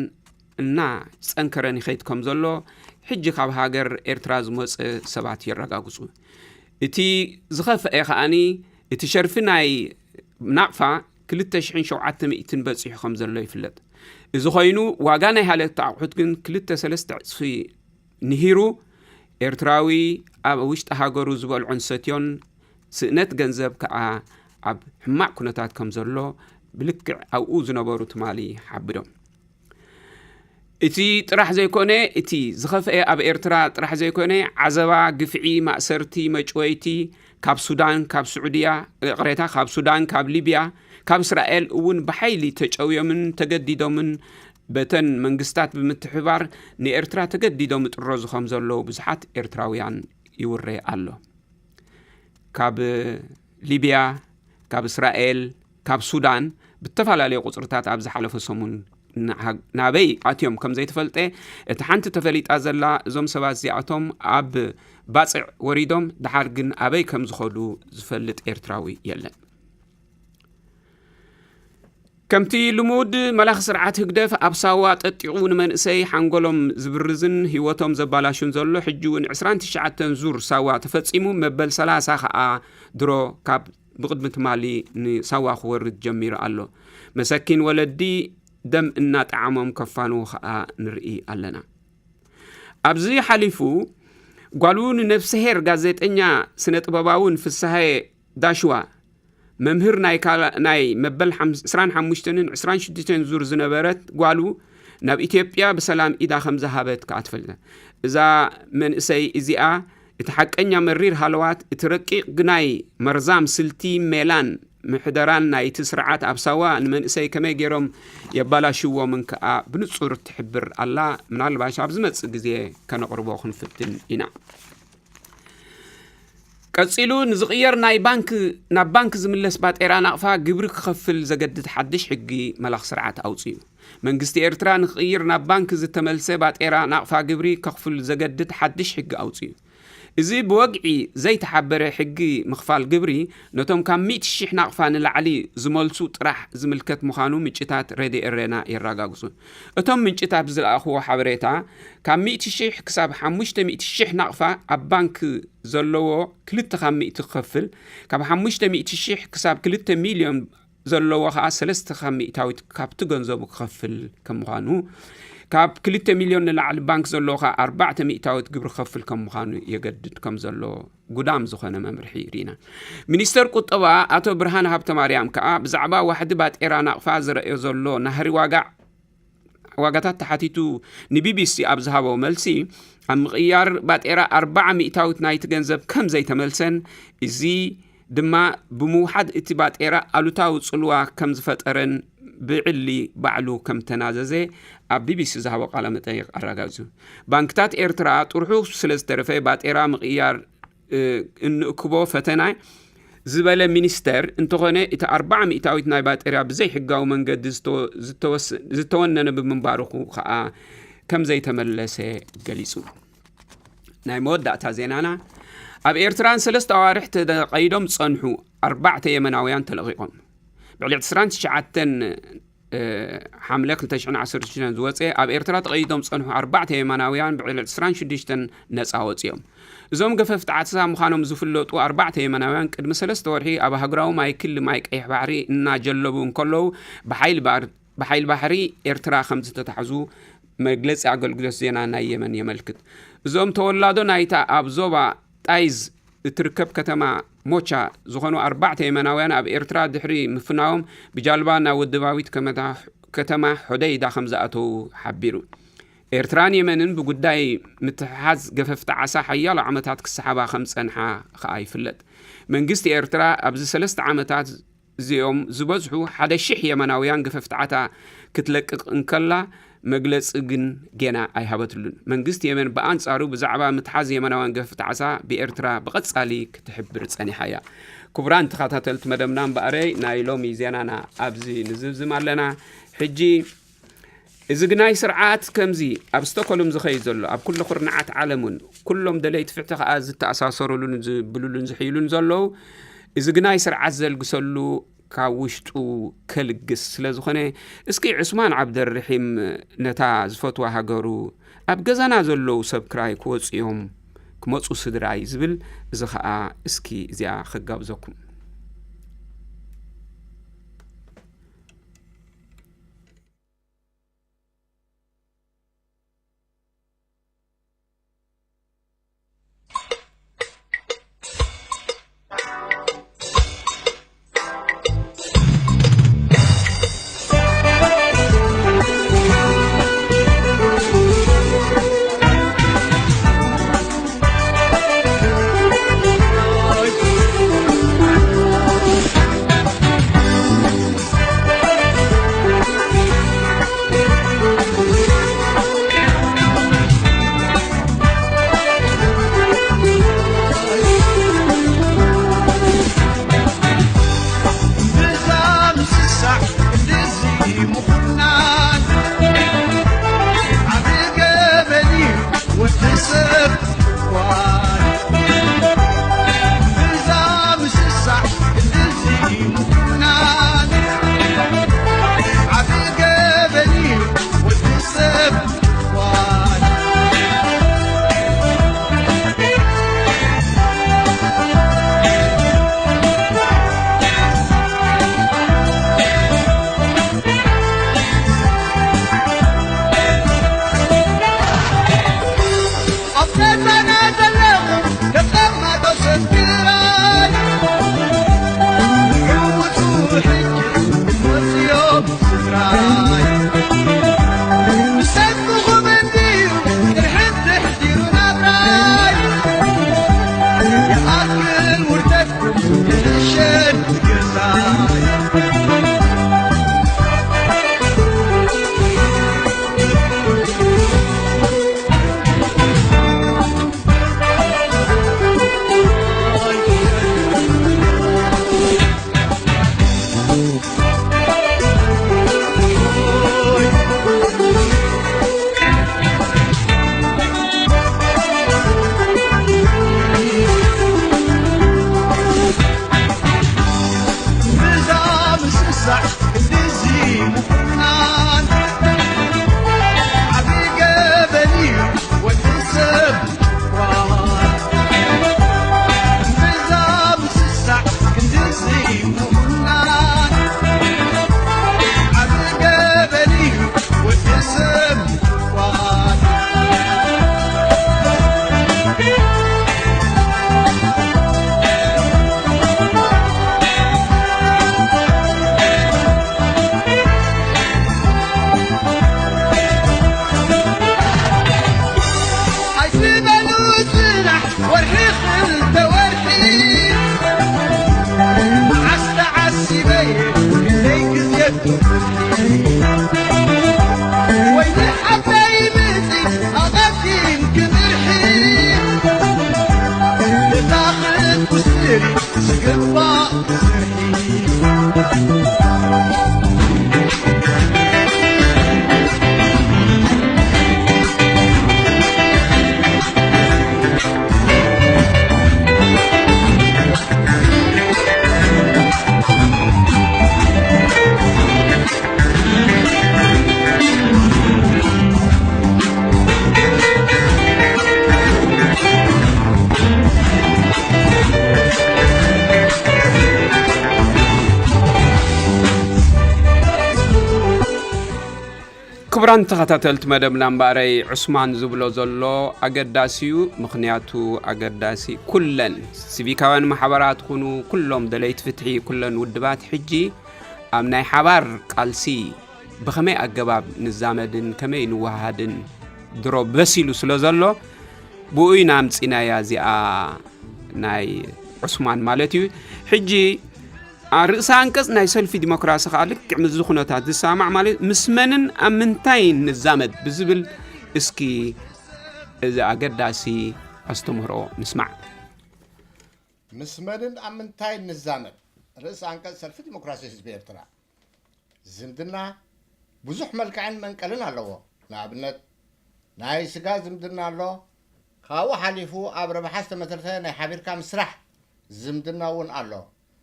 እና ጸንከረን ይኸይድ ከም ዘሎ ሕጂ ካብ ሃገር ኤርትራ ዝመጸ ሰባት የረጋግጹ። እቲ ዝኸፍአ ከኣኒ እቲ ሸርፊ ናይ ናቕፋ ክልተ ሽሕን ሸውዓተ ሚእትን በጺሑ ከም ዘሎ ይፍለጥ። እዚ ኮይኑ ዋጋ ናይ ሃለቲ ኣቑሑት ግን ክልተ ሰለስተ ዕጽፊ ንሂሩ ኤርትራዊ ኣብ ውሽጢ ሃገሩ ዝበልዖን ሰትዮን ስእነት ገንዘብ ከኣ ኣብ ሕማቕ ኩነታት ከም ዘሎ ብልክዕ ኣብኡ ዝነበሩ ትማሊ ሓቢሮም። እቲ ጥራሕ ዘይኮነ፣ እቲ ዝኸፍአ ኣብ ኤርትራ ጥራሕ ዘይኮነ፣ ዓዘባ፣ ግፍዒ፣ ማእሰርቲ፣ መጭወይቲ፣ ካብ ሱዳን፣ ካብ ስዑድያ፣ ይቕሬታ፣ ካብ ሱዳን፣ ካብ ሊብያ፣ ካብ እስራኤል እውን ብሓይሊ ተጨውዮምን ተገዲዶምን በተን መንግስታት ብምትሕባር ንኤርትራ ተገዲዶም ይጥረዙ ከም ዘለዉ ብዙሓት ኤርትራውያን ይውረ ኣሎ። ካብ ሊብያ፣ ካብ እስራኤል፣ ካብ ሱዳን ብተፈላለየ ቁጽርታት ኣብ ዝሓለፈ ሰሙን ንሃ-፣ ናበይ ኣትዮም ከም ዘይተፈልጠ፣ እቲ ሓንቲ ተፈሊጣ ዘላ እዞም ሰባት እዚኣቶም ኣብ ባጽዕ ወሪዶም ድሓር ግን ኣበይ ከም ዝኸዱ ዝፈልጥ ኤርትራዊ የለን። ከምቲ ልሙድ መላኺ ስርዓት ህግደፍ ኣብ ሳዋ ጠጢቑ ንመንእሰይ ሓንጎሎም ዝብርዝን ህይወቶም ዘባላሹን ዘሎ፣ ሕጂ እውን ዕስራን ትሽዓተን ዙር ሳዋ ተፈጺሙ፣ መበል ሰላሳ ከኣ ድሮ ካብ ብቕድሚ ትማሊ ንሳዋ ክወርድ ጀሚሩ ኣሎ። መሰኪን ወለዲ ደም እናጠዓሞም ከፋንዉ ከኣ ንርኢ ኣለና። ኣብዚ ሓሊፉ ጓሉ ንነፍስሄር ጋዜጠኛ ስነ ጥበባውን ፍስሃየ ዳሽዋ፣ መምህር ናይ ካላ-፣ ናይ መበል ሓም-፣ ዕስራን ሓሙሽተን ዕስራን ሽዱሽተን ዙር ዝነበረት ጓሉ ናብ ኢትዮጵያ ብሰላም ኢዳ ከም ዝሃበት ከኣ ትፈልጥ። እዛ መንእሰይ እዚኣ እቲ ሓቀኛ መሪር ሃለዋት፣ እቲ ረቂቕ ግናይ መርዛም ስልቲ ሜላን ምሕደራን ናይቲ ስርዓት ኣብ ሳዋ ንመንእሰይ ከመይ ገይሮም የባላሽዎምን ከኣ ብንጹር ትሕብር ኣላ። ምናልባሽ ኣብ ዝመጽእ ግዜ ከነቕርቦ ክንፍትን ኢና። ቀጺሉ ንዝቕየር ናይ ባንክ፣ ናብ ባንክ ዝምለስ ባጤራ ናቕፋ ግብሪ ክኸፍል ዘገድድ ሓድሽ ሕጊ መላኽ ስርዓት ኣውጺኡ። መንግስቲ ኤርትራ ንክቕይር ናብ ባንክ ዝተመልሰ ባጤራ ናቕፋ ግብሪ ከኽፍል ዘገድድ ሓድሽ ሕጊ ኣውጺኡ። እዚ ብወግዒ ዘይተሓበረ ሕጊ ምኽፋል ግብሪ ነቶም ካብ ሚእቲ ሺሕ ናቕፋ ንላዕሊ ዝመልሱ ጥራሕ ዝምልከት ምዃኑ ምንጭታት ሬድዮ ኤረና የረጋግጹ። እቶም ምንጭታት ብዝለኣኽዎ ሓበሬታ፣ ካብ ሚእቲ ሺሕ ክሳብ ሓሙሽተ ሚእቲ ሺሕ ናቕፋ ኣብ ባንክ ዘለዎ ክልተ ካብ ሚእቲ ክኸፍል፣ ካብ ሓሙሽተ ሚእቲ ሺሕ ክሳብ ክልተ ሚልዮን ዘለዎ ኸኣ ሰለስተ ካብ ሚእታዊት ካብቲ ገንዘቡ ክኸፍል ከም ምዃኑ፣ ካብ ክልተ ሚልዮን ንላዕሊ ባንክ ዘለዎ ኸኣ ኣርባዕተ ሚእታዊት ግብሪ ክኸፍል ከም ምዃኑ የገድድ ከም ዘሎ ጉዳም ዝኾነ መምርሒ ርኢና። ሚኒስተር ቁጠባ ኣቶ ብርሃን ሃብተማርያም ከኣ ብዛዕባ ዋሕዲ ባጤራ ናቕፋ ዝረእዮ ዘሎ ናህሪ ዋጋ፣ ዋጋታት ተሓቲቱ ንቢቢሲ ኣብ ዝሃቦ መልሲ፣ ኣብ ምቕያር ባጤራ ኣርባዓ ሚእታዊት ናይቲ ገንዘብ ከም ዘይተመልሰን፣ እዚ ድማ ብምውሓድ እቲ ባጤራ ኣሉታዊ ጽልዋ ከም ዝፈጠረን ብዕሊ ባዕሉ ከም ተናዘዘ ኣብ ቢቢሲ ዝሃቦ ቃለ መጠይቕ ኣረጋጊጹ። ባንክታት ኤርትራ ጥርሑ ስለ ዝተረፈ ባጤራ ምቕያር፣ እ፣ እንእክቦ ፈተና ዝበለ ሚኒስተር፣ እንተኾነ እቲ ኣርባዓ ሚእታዊት ናይ ባጤራ ብዘይሕጋዊ መንገዲ ዝተ-፣ ዝተወስ-፣ ዝተወነነ ብምንባሩ ከኣ ከም ዘይተመለሰ ገሊጹ። ናይ መወዳእታ ዜናና፣ ኣብ ኤርትራን ሰለስተ ኣዋርሕ ተቐይዶም ዝጸንሑ ኣርባዕተ የመናውያን ተለቒቖም። ብዕሊ ዕስራን ትሽዓተን እ፣ ሓምለ ክልተ ሽሕን ዓሰርተ ሽዱሽተን ዝወጸ ኣብ ኤርትራ ተቐይዶም ዝጸንሑ ኣርባዕተ የማናውያን ብዕሊ ዕስራን ሽዱሽተን ነጻ ወጺኦም። እዞም ገፈፍቲ ዓሳ ምዃኖም ዝፍለጡ ኣርባዕተ የማናውያን ቅድሚ ሰለስተ ወርሒ ኣብ ሃገራዊ ማይ ክሊ ማይ ቀይሕ ባሕሪ እናጀለቡ እንከለዉ ብሓይሊ ባር-፣ ብሓይሊ ባሕሪ ኤርትራ ከም ዝተታሕዙ መግለጺ ኣገልግሎት ዜና ናይ የመን የመልክት። እዞም ተወላዶ ናይታ ኣብ ዞባ ጣይዝ እትርከብ ከተማ ሞቻ ዝኾኑ ኣርባዕተ የመናውያን ኣብ ኤርትራ ድሕሪ ምፍናዎም ብጃልባ ናብ ወደባዊት ከመታ-፣ ከተማ ሖደይዳ ከም ዝኣተዉ ሓቢሩ። ኤርትራን የመንን ብጉዳይ ምትሕሓዝ ገፈፍቲ ዓሳ ሓያሎ ዓመታት ክሰሓባ ከም ዝጸንሓ ከኣ ይፍለጥ። መንግስቲ ኤርትራ ኣብዚ ሰለስተ ዓመታት እዚኦም ዝበዝሑ ሓደ ሽሕ የመናውያን ገፈፍቲ ዓሳ ክትለቅቕ እንከላ፣ መግለጺ ግን ጌና ኣይሃበትሉን። መንግስቲ የመን ብኣንጻሩ ብዛዕባ ምትሓዝ የመናውያን ገፈፍቲ ዓሳ ብኤርትራ ብቐጻሊ ክትሕብር ጸኒሓ እያ። ክቡራን ተኸታተልቲ መደብና እምበኣረይ፣ ናይ ሎሚ ዜናና ኣብዚ ንዝብዝም ኣለና። ሕጂ እዚ ግናይ ስርዓት ከምዚ ኣብ ስቶኮልም ዝኸይድ ዘሎ፣ ኣብ ኩሉ ኩርናዓት ዓለም እውን ኩሎም ደለይቲ ፍትሒ ከኣ ዝተኣሳሰሩሉን ዝብሉሉን ዝሕይሉን ዘለዉ፣ እዚ ግናይ ስርዓት ዘልግሰሉ ካብ ውሽጡ ከልግስ ስለ ዝኾነ፣ እስኪ ዑስማን ዓብደርሒም ነታ ዝፈትዋ ሃገሩ ኣብ ገዛና ዘለዉ ሰብ ክራይ ክወጹ እዮም፣ ክመጹ ስድራይ ዝብል፣ እዚ ኸኣ እስኪ እዚኣ ከጋብዘኩም። ክቡራን ተኸታተልቲ መደብና እምበኣረይ፣ ዑስማን ዝብሎ ዘሎ ኣገዳሲ እዩ። ምኽንያቱ ኣገዳሲ፣ ኩለን ሲቪካውያን ማሕበራት ኩኑ፣ ኩሎም ደለይቲ ፍትሒ፣ ኩለን ውድባት ሕጂ ኣብ ናይ ሓባር ቃልሲ ብኸመይ ኣገባብ ንዛመድን ከመይ ንወሃሃድን ድሮ በሲሉ ስለ ዘሎ፣ ብኡ ኢና ኣምጺናያ እዚኣ ናይ ዑስማን ማለት እዩ። ሕጂ ርእሰ ኣንቀጽ ናይ ሰልፊ ዲሞክራሲ ከኣ ልክዕ ምስዚ ኩነታት ዝሰማማዕ ማለት ምስ መንን ኣብ ምንታይን ንዛመድ ብዝብል እስኪ እዚ ኣገዳሲ ኣስተምህሮ ንስማዕ። ምስ መንን ኣብ ምንታይን ንዛመድ? ርእሰ ኣንቀጽ ሰልፊ ዲሞክራሲ ህዝቢ ኤርትራ። ዝምድና ብዙሕ መልክዕን መንቀልን ኣለዎ። ንኣብነት ናይ ስጋ ዝምድና ኣሎ። ካብኡ ሓሊፉ ኣብ ረብሓ ዝተመትረተ ናይ ሓቢርካ ምስራሕ ዝምድና እውን ኣሎ።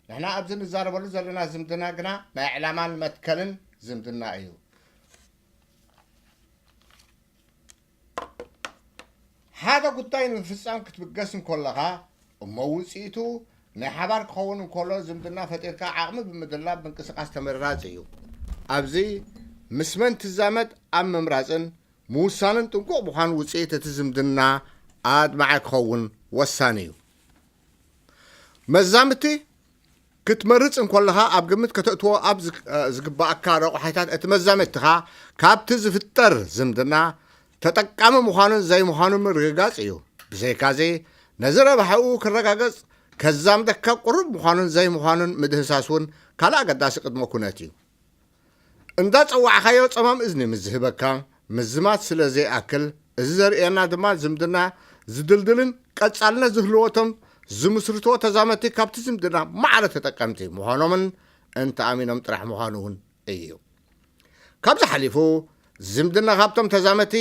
ንሕና ኣብዚ ንዛረበሉ ዘለና ዝምድና ግና ናይ ዕላማን መትከልን ዝምድና እዩ። ሓደ ጉዳይ ንምፍጻም ክትብገስ እንከለኻ እሞ ውፅኢቱ ናይ ሓባር ክኸውን እንከሎ ዝምድና ፈጢርካ ዓቕሚ ብምድላብ ምንቅስቃስ ተመራፂ እዩ። ኣብዚ ምስ መን ትዛመድ ኣብ ምምራፅን ምውሳንን ጥንቁቕ ምዃን ውፅኢት እቲ ዝምድና ኣድማዒ ክኸውን ወሳኒ እዩ። መዛምድቲ ክትመርጽ እንኮለኻ ኣብ ግምት ከተእትዎ ኣብ ዝግ- ዝግባኣካ ረቑሓታት እቲ መዛመድትኻ ካብቲ ዝፍጠር ዝምድና ተጠቃሚ ምዃኑን ዘይምዃኑን ምርግጋጽ እዩ። ብዘይካዚ ነዚ ረብሓኡ ክረጋገጽ ከዛምደካ ቁሩብ ምዃኑን ዘይምዃኑን ምድህሳስ እውን ካልእ ኣገዳሲ ቅድመ ኩነት እዩ። እንዳጸዋዕኻዮ ጸማም እዝኒ ምስ ዝህበካ ምዝማት ስለ ዘይኣክል፣ እዚ ዘርእየና ድማ ዝምድና ዝድልድልን ቀጻልነት ዝህልዎ እቶም ዝምስርትዎ ተዛመድቲ ካብቲ ዝምድና ማዕረ ተጠቀምቲ ምዃኖምን እንተኣሚኖም ጥራሕ ምዃኑ እውን እዩ። ካብዚ ሓሊፉ ዝምድና ካብቶም ተዛመድቲ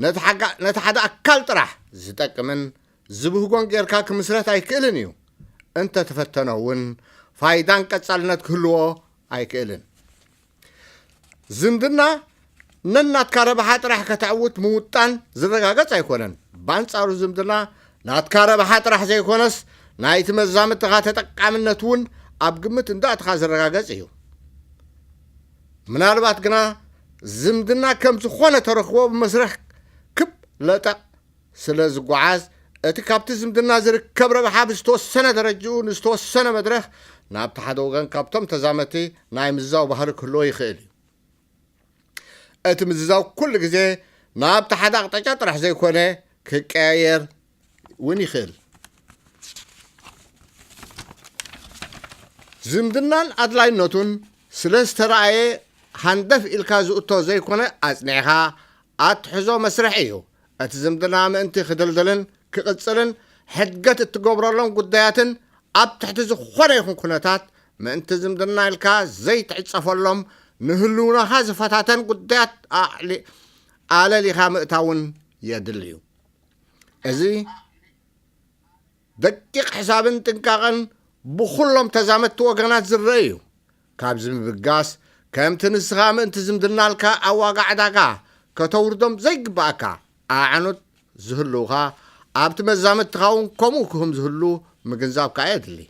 ነቲ ሓጋ- ነቲ ሓደ ኣካል ጥራሕ ዝጠቅምን ዝብህጎን ጌርካ ክምስረት ኣይክእልን እዩ። እንተተፈተነ እውን ፋይዳን ቀጻልነት ክህልዎ ኣይክእልን። ዝምድና ነናትካ ረብሓ ጥራሕ ከተዕውት ምውጣን ዝረጋገጽ ኣይኮነን። ብኣንጻሩ ዝምድና ናትካ ረብሓ ጥራሕ ዘይኮነስ ናይቲ መዛምድትኻ ተጠቃምነት እውን ኣብ ግምት እንዳእትኻ ዝረጋገጽ እዩ። ምናልባት ግና ዝምድና ከም ዝኾነ ተረኽቦ ብመስርሕ ክብ ለጠቕ ስለ ዝጓዓዝ እቲ ካብቲ ዝምድና ዝርከብ ረብሓ ብዝተወሰነ ደረጅኡ ንዝተወሰነ መድረኽ ናብቲ ሓደ ወገን ካብቶም ተዛመድቲ ናይ ምዝዛው ባህሪ ክህልዎ ይኽእል እዩ። እቲ ምዝዛው ኩሉ ግዜ ናብቲ ሓደ ኣቕጣጫ ጥራሕ ዘይኮነ ክቀያየር እውን ይኽእል። ዝምድናን ኣድላይነቱን ስለ ዝተረኣየ ሃንደፍ ኢልካ ዝእቶ ዘይኮነ ኣጽኒዕኻ ኣትሕዞ መስርሕ እዩ። እቲ ዝምድና ምእንቲ ክድልድልን ክቕጽልን ሕድገት እትገብረሎም ጉዳያትን ኣብ ትሕቲ ዝኾነ ይኹን ኩነታት ምእንቲ ዝምድና ኢልካ ዘይትዕጸፈሎም ንህልውናኻ ዝፈታተን ጉዳያት ኣዕሊ- ኣለሊኻ ምእታውን የድሊ እዩ። እዚ ደቂቕ ሕሳብን ጥንቃቐን ብኹሎም ተዛመድቲ ወገናት ዝረአ እዩ። ካብዚ ምብጋስ ከምቲ ንስኻ ምእንቲ ዝምድናልካ ኣብ ዋጋ ዕዳጋ ከተውርዶም ዘይግባኣካ ኣዕኑት ዝህልውኻ ኣብቲ መዛመድትኻ እውን ከምኡ ክህም ዝህሉ ምግንዛብ ከኣ የድሊ።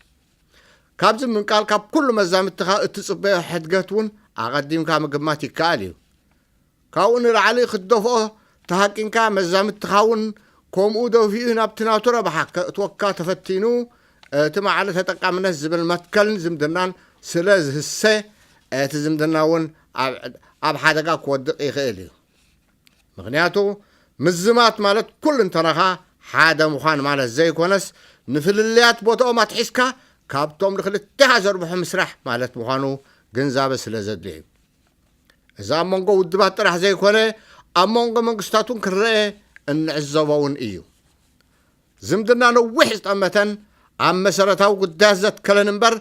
ካብዚ ምንቃል ካብ ኩሉ መዛምድትኻ እትጽበዮ ሕድገት እውን ኣቐዲምካ ምግማት ይከኣል እዩ። ካብኡ ንላዕሊ ክትደፍኦ ተሃቂንካ መዛምድትኻ እውን ከምኡ ደፊኡ ናብቲ ናቱ ረብሓ ከእትወካ ተፈቲኑ እቲ ማዕረ ተጠቃምነት ዝብል መትከልን ዝምድናን ስለ ዝህሰ እቲ ዝምድና እውን ኣብ- ኣብ ሓደጋ ክወድቕ ይኽእል እዩ። ምኽንያቱ ምዝማት ማለት ኩልንተናኻ ሓደ ምዃን ማለት ዘይኮነስ ንፍልልያት ቦታኦም ኣትሒዝካ ካብቶም ንክልቴኻ ዘርብሑ ምስራሕ ማለት ምዃኑ ግንዛበ ስለ ዘድልዮ እዩ። እዚ ኣብ መንጎ ውድባት ጥራሕ ዘይኮነ ኣብ መንጎ መንግስታት እውን ክረአ እንዕዘቦ እውን እዩ። ዝምድና ነዊሕ ዝጠመተን ኣብ መሰረታዊ ጉዳያት ዘትከለን እምበር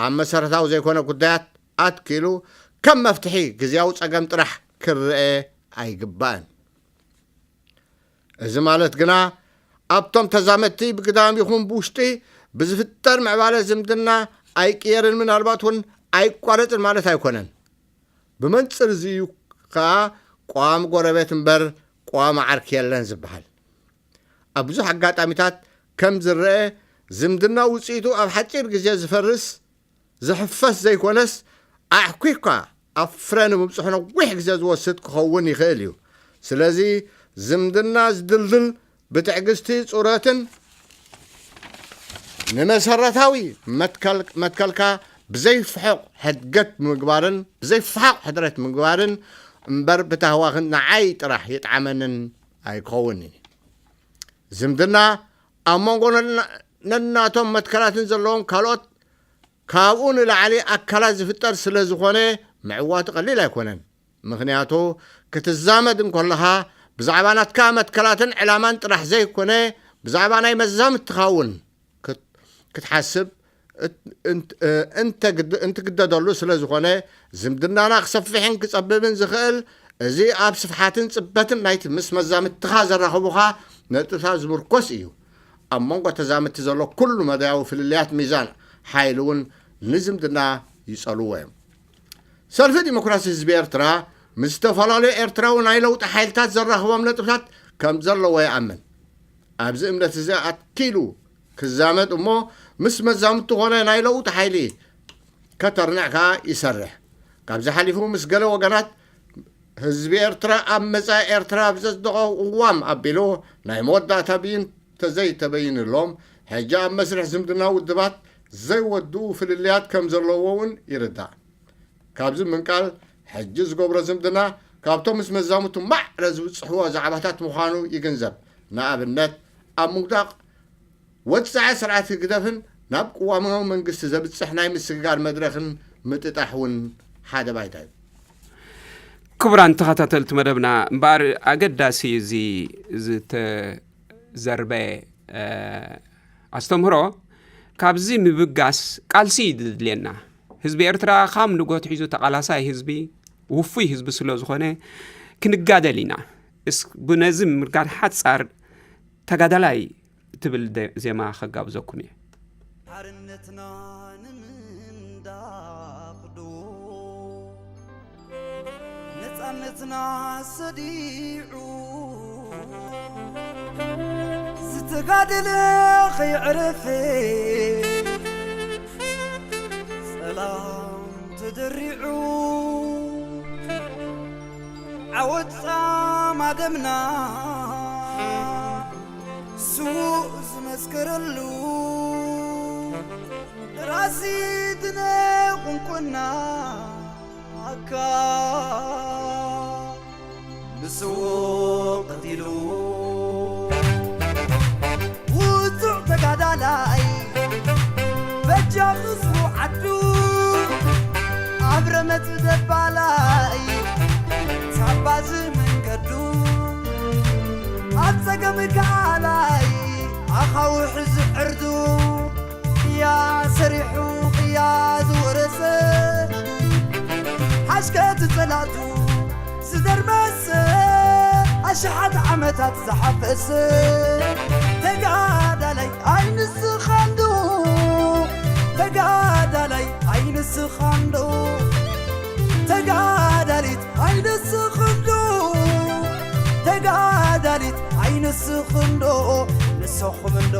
ኣብ መሰረታዊ ዘይኮነ ጉዳያት ኣትኪሉ ከም መፍትሒ ግዝያዊ ጸገም ጥራሕ ክረአ ኣይግባእን። እዚ ማለት ግና ኣብቶም ተዛመድቲ ብግዳም ይኹን ብውሽጢ ብዝፍጠር ምዕባለ ዝምድና ኣይቅየርን ምናልባት እውን ኣይቋረፅን ማለት ኣይኮነን። ብመንፅር እዚ እዩ ከዓ ቋሚ ጎረቤት እምበር ቋሚ ዓርኪ የለን ዝበሃል። ኣብ ብዙሕ ኣጋጣሚታት ከም ዝረአ ዝምድና ውፅኢቱ ኣብ ሓፂር ግዜ ዝፈርስ ዝሕፈስ ዘይኮነስ ኣሕኩይካ ኣብ ፍረ ንምብጽሑ ነዊሕ ግዜ ዝወስድ ክኸውን ይኽእል እዩ። ስለዚ ዝምድና ዝድልድል ብትዕግስቲ ጹረትን ንመሰረታዊ መትከል-፣ መትከልካ ብዘይፍሑቕ ሕድገት ምግባርን ብዘይፍሓቕ ሕድረት ምግባርን እምበር ብታህዋኽን ንዓይ ጥራሕ ይጥዓመንን ኣይክኸውን እዩ። ዝምድና ኣብ መንጎ ነና-፣ ነናቶም መትከላትን ዘለዎም ካልኦት ካብኡ ንላዕሊ ኣካላት ዝፍጠር ስለ ዝኾነ ምዕዋቱ ቀሊል ኣይኮነን። ምኽንያቱ ክትዛመድ እንከለኻ ብዛዕባ ናትካ መትከላትን ዕላማን ጥራሕ ዘይኮነ ብዛዕባ ናይ መዛምትኻ እውን ክት-፣ ክትሓስብ እት-፣ እንት-፣ እ፣ እንተግድ-፣ እንትግደደሉ ስለ ዝኾነ ዝምድናና ክሰፍሕን ክጸብብን ዝኽእል እዚ ኣብ ስፍሓትን ጽበትን ናይቲ ምስ መዛምትኻ ዘራኽቡኻ ነጥብታት ዝምርኮስ እዩ። ኣብ መንጎ ተዛምድቲ ዘሎ ኩሉ መዳያዊ ፍልልያት ሚዛን ሓይሊ እውን ንዝምድና ይጸልዎ እዮም። ሰልፊ ዲሞክራሲ ህዝቢ ኤርትራ ምስ ዝተፈላለዩ ኤርትራዊ ናይ ለውጢ ሓይልታት ዘራኽቦም ነጥብታት ከም ዘለዎ ይኣምን። ኣብዚ እምነት እዚ ኣትኪሉ ክዛመድ እሞ ምስ መዛምቱ ኮነ ናይ ለውጢ ሓይሊ ከተርንዕ ከኣ ይሰርሕ። ካብዚ ሓሊፉ ምስ ገለ ወገናት ህዝቢ ኤርትራ ኣብ መጻኢ ኤርትራ ብዘጽደቖ ቅዋም ኣቢሉ ናይ መወዳእታ ብይን ተዘይተበይንሎም፣ ሕጂ ኣብ መስርሕ ዝምድና ውድባት ዘይወድኡ ፍልልያት ከም ዘለዎ እውን ይርዳእ። ካብዚ ምንቃል፣ ሕጂ ዝገብሮ ዝምድና ካብቶም ምስ መዛሙቱ ማዕረ ዝብጽሕዎ ዛዕባታት ምዃኑ ይግንዘብ። ንኣብነት፣ ኣብ ምውዳቕ ወጻኢ ስርዓት ህግደፍን ናብ ቅዋማዊ መንግስቲ ዘብጽሕ ናይ ምስግጋር መድረኽን ምጥጣሕ እውን ሓደ ባይታ እዩ። ክቡራን ተኸታተልቲ መደብና፣ እምበኣር ኣገዳሲ እዚ ዝተዘርበ፣ እ፣ ኣስተምህሮ ካብዚ ምብጋስ ቃልሲ እዩ ዘድልየና። ህዝቢ ኤርትራ ካብ ንጎት ሒዙ ተቓላሳይ ህዝቢ፣ ውፉይ ህዝቢ ስለ ዝኾነ ክንጋደል ኢና። እስ-፣ ብነዚ ምርጋድ ሓጻር ተጋዳላይ ትብል ደ-፣ ዜማ ከጋብዘኩም እየ። ሓርነትና ንምንዳቕ ዶ ነጻነትና ሰዲዑ ዝተጋደለ ከየዕረፈ ጸላም ተደሪዑ ዓወት ጻማ ደምና ስዉእ ዝመስከረሉ ደራሲ ድነ ቁንቁና ኣካ ንስዎ ቀቲሉ። ውጹዕ ተጋዳላይ በጃ ህዝቡ ዓዱ ኣብ ረመጽ ደባላይ ሳባዚ መንገዱ ኣብ ጸገም ከኣላይ ኣኻውሕ ዝዕርዱ ቅያ ሰሪሑ ቅያ ዝወረሰ ሓሽከት ጸላእቱ ዝደርመሰ ኣሽሓት ዓመታት ዝሓፈሰ ተጋዳላይ ኣይንስኻንዶ ተጋዳላይ ኣይንስኻንዶ ተጋዳሊት ኣይንስኽንዶ ተጋዳሊት ኣይንስኽንዶ ንስኹም እንዶ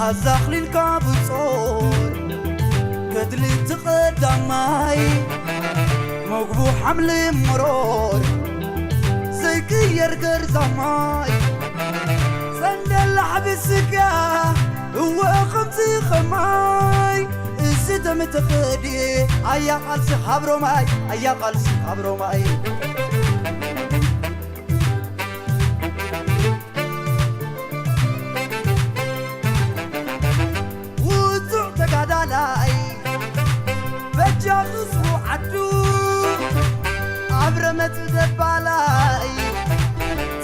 ኣዛኽሊልካ ብጾር ገድሊ እቲ ቀዳማይ መግቡ ሓምሊ መሮር ዘይቅየር ገርዛማይ ሰንደላ ሓቢስካ እወ ከምዚ ኸማይ እዚ ደም ተቐድየ ኣያ ቃልሲ ሃብሮማይ ኣያ ቃልሲ ሃብሮማይ ውጹዕ ተጋዳላይ በጃ ህዝቡ ዓዱ ኣብ ረመጽ ደባላይ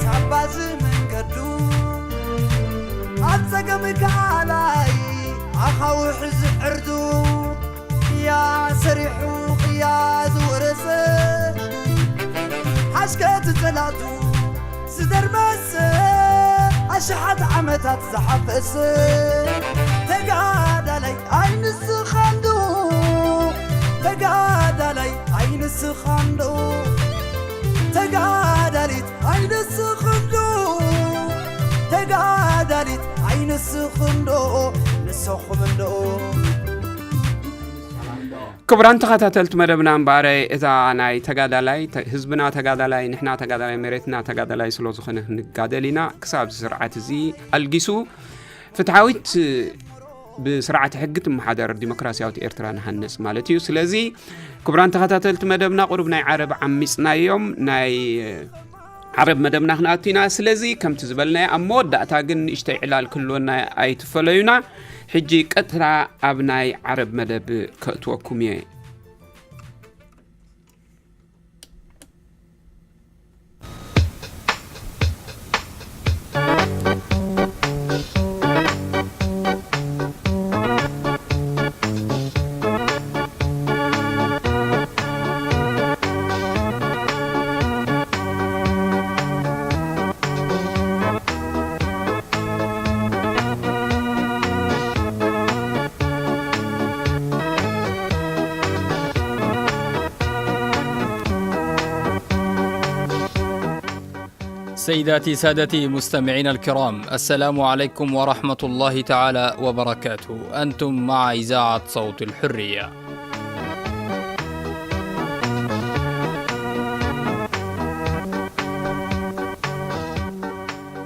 ሳባዚ መንገዱ ኣብ ጸገም ከኣላይ ኣኻውሕ ዝዕርዱ ቅያ ሰሪሑ ቅያ ዝወረሰ ሓሽከት ጸላእቱ ዝደርመሰ ኣሽሓት ዓመታት ዝሓፈሰ ተጋዳላይ ኣይንስኻንዶ ተጋዳላይ ኣይንስኻንዶ ተጋዳሊት ኣይንስኽንዶ ተጋዳሊት ኣይንስኽንዶ ንስ ክቡራን ተኸታተልቲ መደብና እምበኣረ፣ እዛ ናይ ተጋዳላይ፣ ተ-፣ ህዝብና ተጋዳላይ፣ ንሕና ተጋዳላይ፣ መሬትና ተጋዳላይ ስለ ዝኾነ ክንጋደል ኢና። ክሳብ እዚ ስርዓት እዚ ኣልጊሱ ፍትሓዊት ብስርዓት ሕጊ ትመሓደር ዲሞክራሲያዊት ኤርትራ ንሃንጽ ማለት እዩ። ስለዚ ክቡራን ተኸታተልቲ መደብና፣ ቁሩብ ናይ ዓረብ ዓሚጽናዮም፣ ናይ ዓረብ መደብና ክንኣቱ ኢና። ስለዚ ከምቲ ዝበልናዮ ኣብ መወዳእታ ግን ንእሽተይ ዕላል ክህልወና ኣይትፈለዩና። ሕጂ ቀጥታ ኣብ ናይ ዓረብ መደብ ከእትወኩም እየ። سيداتي سادتي مستمعينا الكرام، السلام عليكم ورحمة الله تعالى وبركاته. أنتم مع إذاعة صوت الحرية.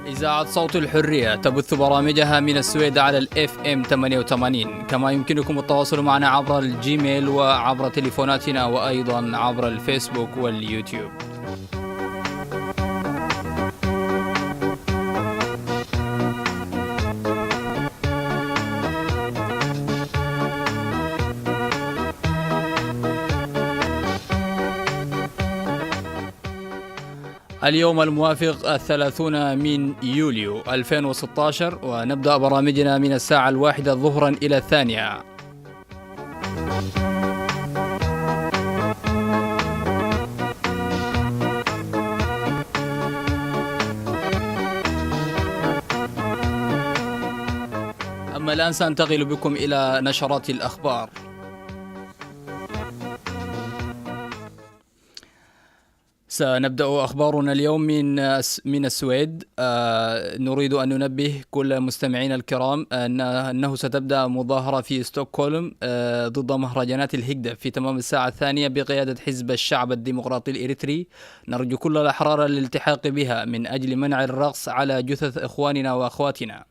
إذاعة صوت الحرية تبث برامجها من السويد على ال F M ثمانية وثمانين، كما يمكنكم التواصل معنا عبر الجيميل وعبر تليفوناتنا وأيضًا عبر الفيسبوك واليوتيوب. اليوم الموافق الثلاثون من يوليو ألفين وستاشر، ونبدأ برامجنا من الساعة الواحدة ظهرا إلى الثانية. أما الآن سأنتقل بكم إلى نشرات الأخبار. سنبدأ أخبارنا اليوم من الس-، من السويد. آه، نريد أن ننبه كل مستمعينا الكرام أن-، أنه ستبدأ مظاهرة في ستوكهولم، آه، ضد مهرجانات الهيجدا في تمام الساعة الثانية بقيادة حزب الشعب الديمقراطي الإريتري. نرجو كل الأحرار الالتحاق بها من أجل منع الرقص على جثث إخواننا وأخواتنا.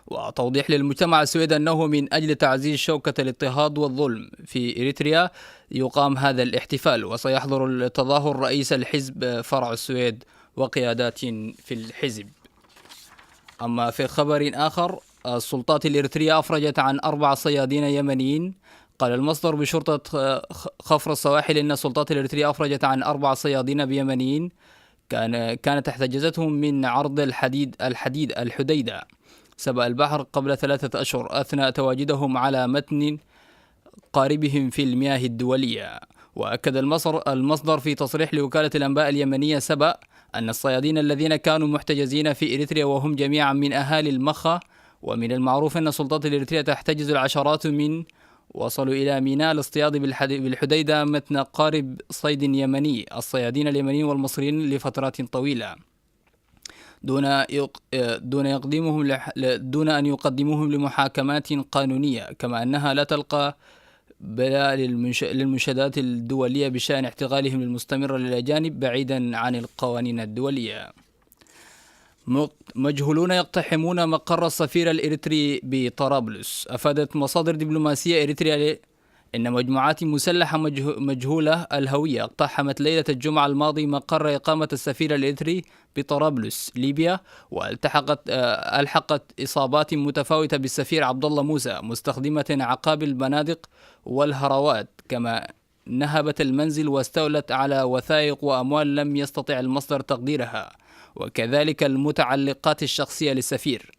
وتوضيح للمجتمع السويدي أنه من أجل تعزيز شوكة الاضطهاد والظلم في إريتريا يقام هذا الاحتفال، وسيحضر التظاهر رئيس الحزب فرع السويد وقيادات في الحزب. أما في خبر آخر، السلطات الإريترية أفرجت عن أربع صيادين يمنيين. قال المصدر بشرطة خ-، خفر السواحل إن السلطات الإريترية أفرجت عن أربع صيادين بيمنيين كان، كانت احتجزتهم من عرض الحديد، الحديد الحديدة سبأ البحر قبل ثلاثة أشهر أثناء تواجدهم على متن قاربهم في المياه الدولية. وأكد المصر-، المصدر في تصريح لوكالة الأنباء اليمنية سبأ أن الصيادين الذين كانوا محتجزين في إريتريا، وهم جميعا من أهالي المخا، ومن المعروف أن السلطات الإريترية تحتجز العشرات من وصلوا إلى ميناء الاصطياد بالحد-، بالحديدة متن قارب صيد يمني، الصيادين اليمنيين والمصريين لفترات طويلة دون يق-، دون يقديمهم لح-، دون أن يقدموهم لمحاكمات قانونية، كما أنها لا تلقى بلا للمنش-، للمنشدات الدولية بشأن احتقالهم المستمر للأجانب بعيدا عن القوانين الدولية. مق-، مجهولون يقتحمون مقر السفير الإريتري بطرابلس. أفادت مصادر دبلوماسية إريتريا إن مجموعات مسلحة مجه-، مجهولة الهوية اقتحمت ليلة الجمعة الماضي مقر إقامة السفير الإريتري بطرابلس، ليبيا، والتحقت، آه، ألحقت إصابات متفاوتة بالسفير عبد الله موسى، مستخدمة عقاب البنادق والهروات، كما نهبت المنزل واستولت على وثائق وأموال لم يستطع المصدر تقديرها، وكذلك المتعلقات الشخصية للسفير.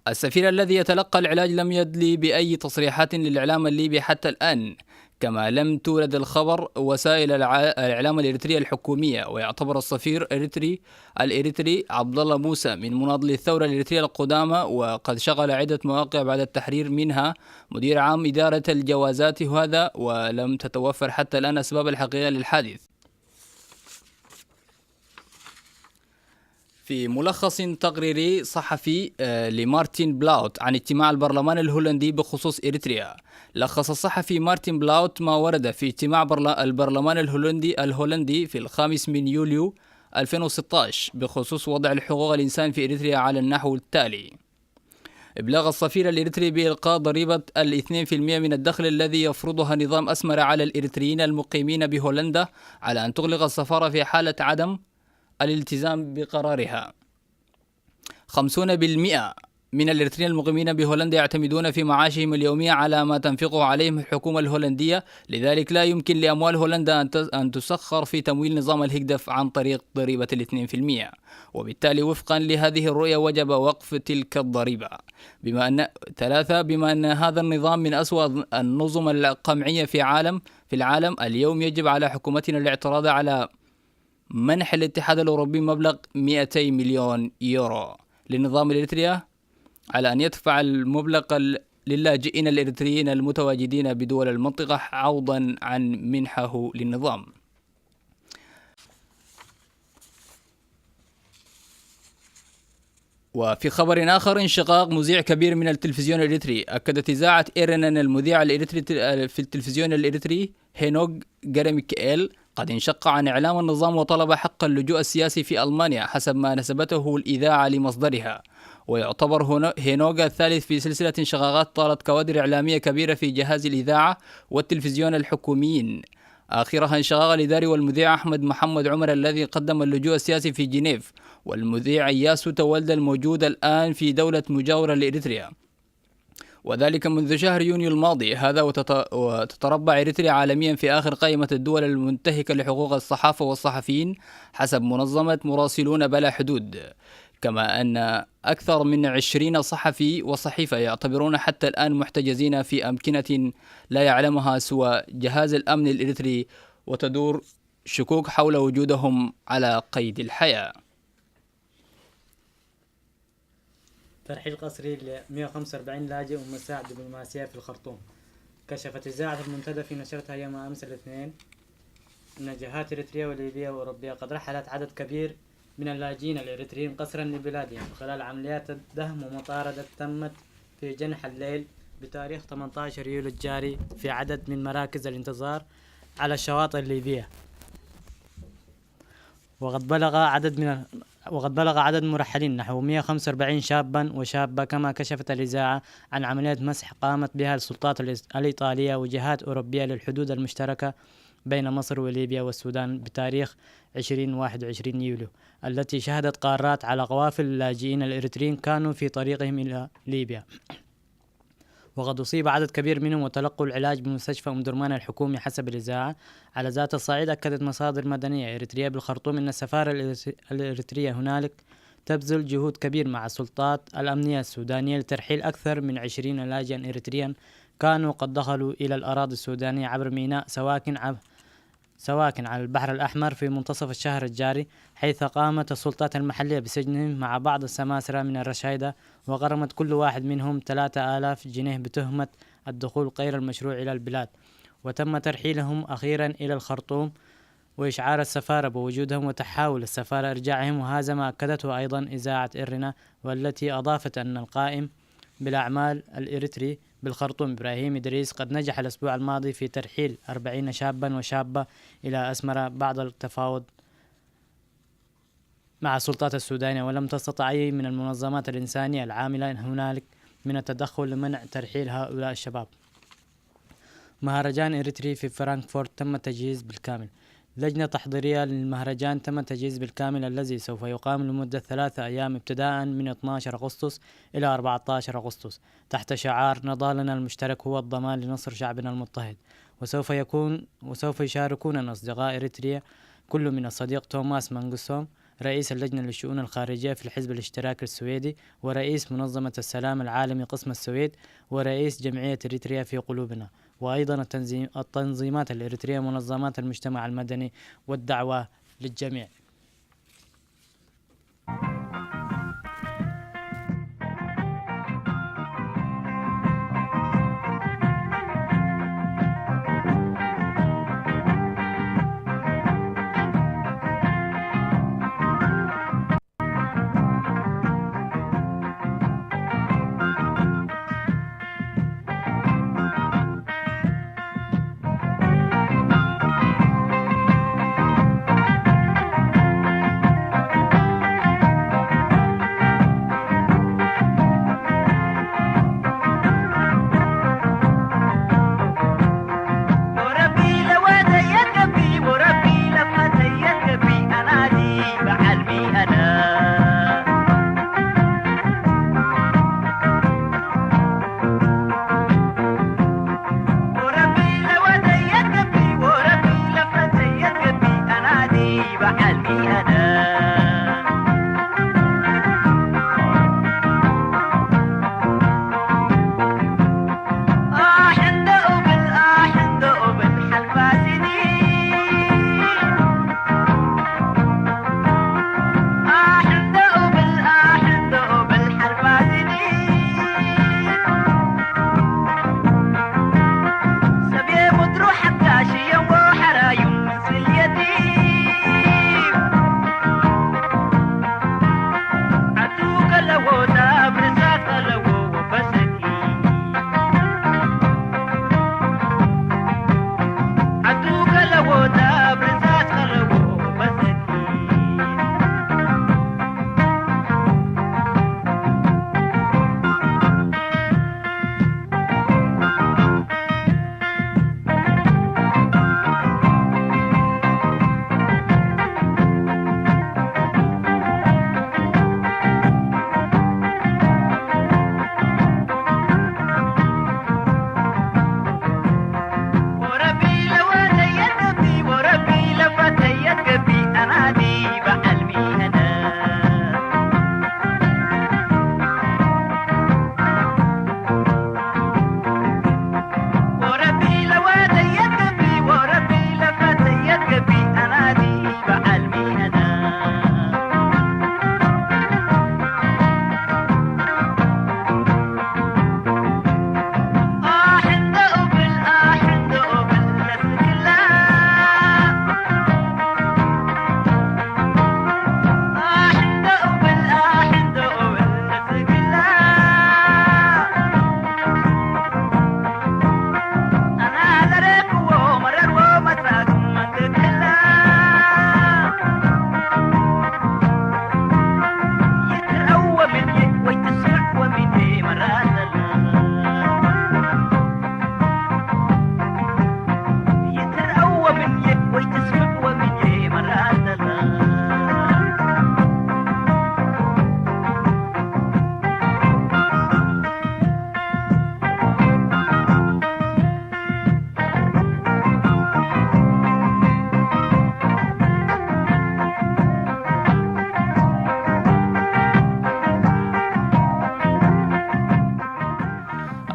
السفير الذي يتلقى العلاج لم يدلي بأي تصريحات للإعلام الليبي حتى الآن، كما لم تورد الخبر وسائل الع-، الإعلام الإريترية الحكومية، ويعتبر السفير إريتري، الإريتري عبد الله موسى من مناضلي الثورة الإريترية القدامى، وقد شغل عدة مواقع بعد التحرير، منها مدير عام إدارة الجوازات، وهذا ولم تتوفر حتى الآن أسباب الحقيقية للحادث. في ملخص تقريري صحفي، آه، لمارتن بلاوت عن اجتماع البرلمان الهولندي بخصوص إريتريا، لخص الصحفي مارتن بلاوت ما ورد في اجتماع برل-، البرلمان الهولندي، الهولندي في الخامس من يوليو ألفين وستة عشر بخصوص وضع الحقوق الإنسان في إريتريا على النحو التالي: إبلاغ السفير الإريتري بإلقاء ضريبة الاثنين في المئة من الدخل الذي يفرضها نظام أسمر على الإريتريين المقيمين بهولندا، على أن تغلق السفارة في حالة عدم الالتزام بقرارها. خمسون بالمئة من الإريتريين المقيمين بهولندا يعتمدون في معاشهم اليومي على ما تنفقه عليهم الحكومة الهولندية، لذلك لا يمكن لأموال هولندا أن تس-، أن تسخر في تمويل نظام الهجدف عن طريق ضريبة الاثنين في المئة. وبالتالي، وفقًا لهذه الرؤية، وجب وقف تلك الضريبة. بما أن، ثلاثة، بما أن هذا النظام من أسوأ النظم القمعية في عالم، في العالم اليوم، يجب على حكومتنا الاعتراض على منح الاتحاد الأوروبي مبلغ مئتي مليون يورو لنظام إريتريا، على أن يدفع المبلغ ال-، للاجئين الإريتريين المتواجدين بدول المنطقة عوضًا عن منحه للنظام. وفي خبر آخر، انشقاق مذيع كبير من التلفزيون الإريتري. أكدت إذاعة إيرنن المذيع الإريتري تل-، في التلفزيون الإريتري هينوغ جريميكائيل قد انشق عن إعلام النظام وطلب حق اللجوء السياسي في ألمانيا، حسب ما نسبته الإذاعة لمصدرها. ويعتبر هونو-، هينوغ الثالث في سلسلة انشقاقات طالت كوادر إعلامية كبيرة في جهاز الإذاعة والتلفزيون الحكوميين، آخرها انشقاق الإداري والمذيع أحمد محمد عمر الذي قدم اللجوء السياسي في جنيف، والمذيع إياسو تولد الموجود الآن في دولة مجاورة لإريتريا، وذلك منذ شهر يونيو الماضي هذا. وتت-، وتتربع إريتريا عالميًا في آخر قائمة الدول المنتهكة لحقوق الصحافة والصحفيين حسب منظمة مراسلون بلا حدود، كما أن أكثر من عشرين صحفي وصحيفة يعتبرون حتى الآن محتجزين في أمكنة لا يعلمها سوى جهاز الأمن الإريتري، وتدور شكوك حول وجودهم على قيد الحياة. ترحيل قسري ل مية وخمسة وأربعين لاجئ ومساعد دبلوماسية في الخرطوم. كشفت إذاعة المنتدى في نشرتها يوم أمس الاثنين أن جهات إريتريا وليبيا وأوروبيا قد رحلت عدد كبير من اللاجئين الإريتريين قسرا لبلادهم خلال عمليات الدهم ومطاردة تمت في جنح الليل بتاريخ ثمنتاشر يوليو الجاري في عدد من مراكز الانتظار على الشواطئ الليبية. وقد بلغ عدد من وقد بلغ عدد المرحلين نحو مية وخمسة وأربعين شابا وشابة، كما كشفت الإذاعة عن عملية مسح قامت بها السلطات الإيطالية وجهات أوروبية للحدود المشتركة بين مصر وليبيا والسودان بتاريخ عشرين واحد وعشرين يوليو، التي شهدت قارات على قوافل اللاجئين الإريتريين كانوا في طريقهم إلى ليبيا. وقد أصيب عدد كبير منهم وتلقوا العلاج بمستشفى أم درمان الحكومي حسب الإذاعة. على ذات الصعيد، أكدت مصادر مدنية إريترية بالخرطوم أن السفارة الإريترية هنالك تبذل جهود كبير مع السلطات الأمنية السودانية لترحيل أكثر من عشرين لاجئا إريتريا كانوا قد دخلوا إلى الأراضي السودانية عبر ميناء سواكن عب سواكن على البحر الأحمر في منتصف الشهر الجاري، حيث قامت السلطات المحلية بسجنهم مع بعض السماسرة من الرشايدة، وغرمت كل واحد منهم ثلاثة آلاف جنيه بتهمة الدخول غير المشروع إلى البلاد. وتم ترحيلهم أخيرا إلى الخرطوم وإشعار السفارة بوجودهم وتحاول السفارة إرجاعهم، وهذا ما أكدته أيضا إذاعة إرنا، والتي أضافت أن القائم بالأعمال الإريتري بالخرطوم إبراهيم إدريس قد نجح الأسبوع الماضي في ترحيل أربعين شابا وشابة إلى أسمرة بعد التفاوض مع السلطات السودانية، ولم تستطع أي من المنظمات الإنسانية العاملة هنالك من التدخل لمنع ترحيل هؤلاء الشباب. مهرجان إريتري في فرانكفورت تم التجهيز بالكامل. لجنة تحضيرية للمهرجان تم التجهيز بالكامل، الذي سوف يقام لمدة ثلاثة أيام ابتداء من اثناشر أغسطس إلى أربعتاشر أغسطس، تحت شعار "نضالنا المشترك هو الضمان لنصر شعبنا المضطهد". وسوف يكون وسوف يشاركوننا أصدقاء إريتريا، كل من الصديق توماس مانغسوم رئيس اللجنة للشؤون الخارجية في الحزب الاشتراكي السويدي، ورئيس منظمة السلام العالمي قسم السويد، ورئيس جمعية إريتريا في قلوبنا، وأيضا التنظيم التنظيمات الإريترية منظمات المجتمع المدني، والدعوة للجميع. بعلمي أنا. وربي لو أتيت قبي، وربي لفتيت قبي، أنا دي بعلمي أنا.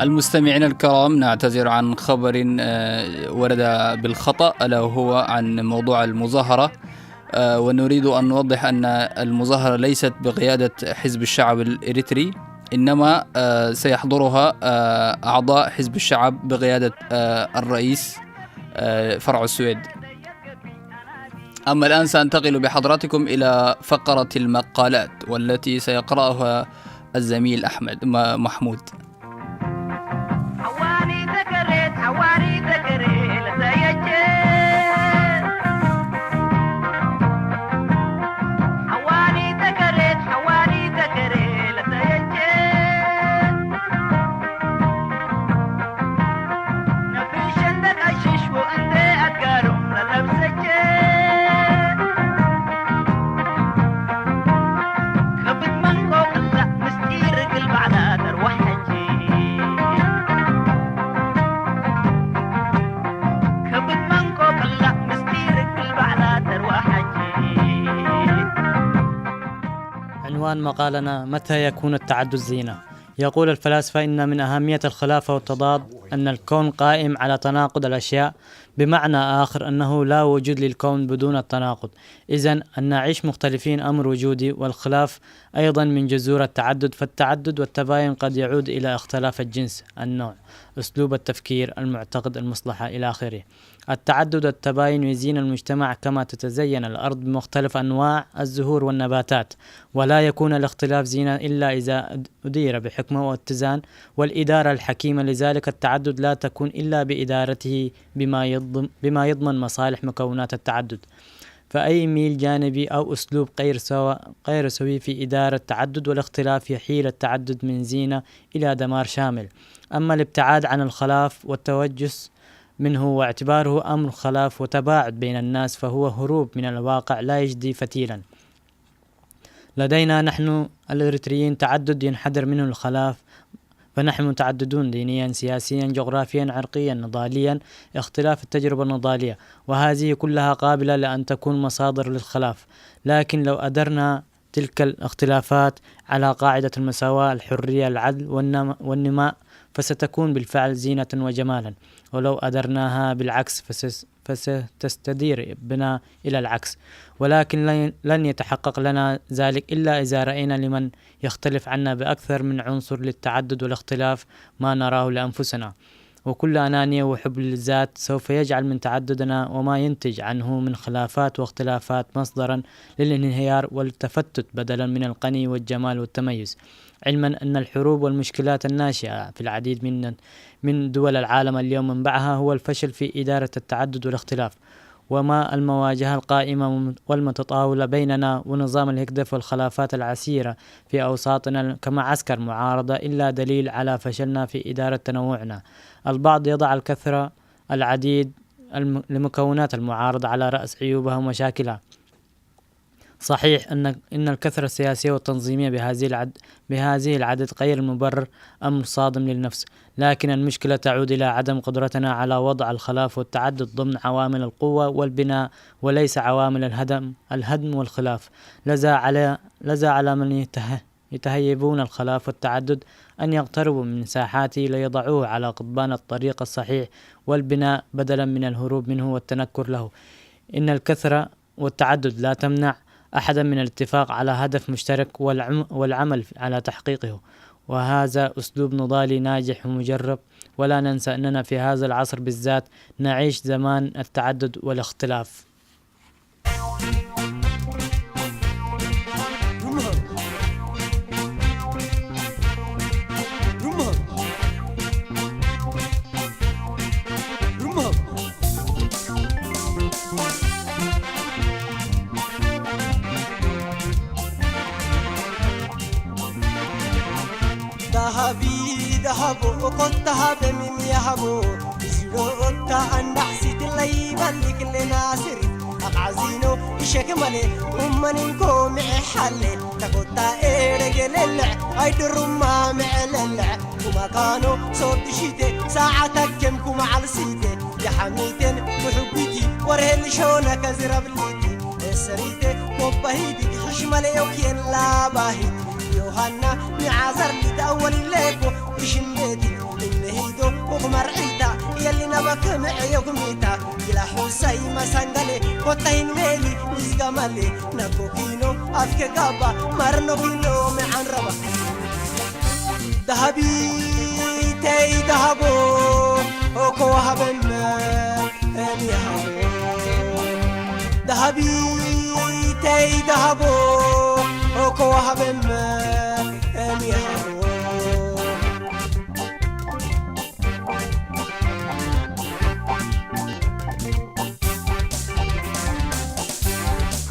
المستمعين الكرام، نعتذر عن خبر، آه، ورد بالخطأ، ألا وهو عن موضوع المظاهرة. آه، ونريد أن نوضح أن المظاهرة ليست بقيادة حزب الشعب الإريتري، إنما، آه، سيحضرها، آه، أعضاء حزب الشعب بقيادة، آه، الرئيس، آه، فرع السويد. أما الآن سأنتقل بحضراتكم إلى فقرة المقالات، والتي سيقرأها الزميل أحمد م-، محمود. عنوان مقالنا: متى يكون التعدد زينة؟ يقول الفلاسفة إن من أهمية الخلاف والتضاد أن الكون قائم على تناقض الأشياء، بمعنى آخر أنه لا وجود للكون بدون التناقض. إذن أن نعيش مختلفين أمر وجودي، والخلاف أيضًا من جذور التعدد، فالتعدد والتباين قد يعود إلى اختلاف الجنس، النوع، أسلوب التفكير، المعتقد، المصلحة، إلى آخره. التعدد والتباين يزين المجتمع كما تتزين الأرض بمختلف أنواع الزهور والنباتات، ولا يكون الاختلاف زينة إلا إذا أد-، أدير بحكمة واتزان والإدارة الحكيمة. لذلك التعدد لا تكون إلا بإدارته بما يضم-، بما يضمن مصالح مكونات التعدد. فأي ميل جانبي أو أسلوب غير سوا-، غير سوي في إدارة التعدد والاختلاف يحيل التعدد من زينة إلى دمار شامل. أما الابتعاد عن الخلاف والتوجس منه واعتباره أمر خلاف وتباعد بين الناس، فهو هروب من الواقع لا يجدي فتيلا. لدينا نحن الإريتريين تعدد ينحدر منه الخلاف، فنحن متعددون دينيا، سياسيا، جغرافيا، عرقيا، نضاليا، اختلاف التجربة النضالية، وهذه كلها قابلة لأن تكون مصادر للخلاف. لكن لو أدرنا تلك الاختلافات على قاعدة المساواة، الحرية، العدل والنم-، والنماء، فستكون بالفعل زينة وجمالا. ولو أدرناها بالعكس فسس-، فستستدير بنا إلى العكس. ولكن لن، لن يتحقق لنا ذلك إلا إذا رأينا لمن يختلف عنا بأكثر من عنصر للتعدد والاختلاف ما نراه لأنفسنا. وكل أنانية وحب للذات سوف يجعل من تعددنا وما ينتج عنه من خلافات واختلافات مصدرا للانهيار والتفتت بدلا من القني والجمال والتميز، علما أن الحروب والمشكلات الناشئة في العديد من، من دول العالم اليوم منبعها هو الفشل في إدارة التعدد والاختلاف، وما المواجهة القائمة والمتطاولة بيننا ونظام الهكدف والخلافات العسيرة في أوساطنا كمعسكر معارضة إلا دليل على فشلنا في إدارة تنوعنا. البعض يضع الكثرة العديد الم-، لمكونات المعارضة على رأس عيوبها ومشاكلها. صحيح أن، إن الكثرة السياسية والتنظيمية بهذه العد-، بهذه العدد غير المبرر أمر صادم للنفس، لكن المشكلة تعود إلى عدم قدرتنا على وضع الخلاف والتعدد ضمن عوامل القوة والبناء، وليس عوامل الهدم، الهدم والخلاف. لذا على، لذا على من يته-، يتهيبون الخلاف والتعدد أن يقتربوا من ساحاته ليضعوه على قضبان الطريق الصحيح والبناء، بدلا من الهروب منه والتنكر له. إن الكثرة والتعدد لا تمنع أحدا من الاتفاق على هدف مشترك والعم-، والعمل على تحقيقه، وهذا أسلوب نضالي ناجح ومجرب. ولا ننسى أننا في هذا العصر بالذات نعيش زمان التعدد والاختلاف. ذهبي ذهب وكنت هذا من يهبو زيرو أنت أن دحسيت اللي يبلك لناصر أقعزينو إشك ملي أمنينكو معي حلي تقوتا إيرجللع أي درما معللع وما كانوا صوت شيتي ساعتك كم كم على سيتي يا حميتين وحبيتي ورهن شونك زربليتي السريتي وبهيدي حشمة ليوك يلا باهي يوهنا معازر لتأول ليكو إشن بيتي إن هيدو وكمر عيتا يلي نبك معيوك ميتا إلى حسي مسنجلي وطين ميلي إزقملي نكو كينو أفك قابا مرنو كينو معن ربا ذهبي تي ذهبو أكو هبن أمي هبو ذهبي تي ذهبو أكو هبن أمي هبو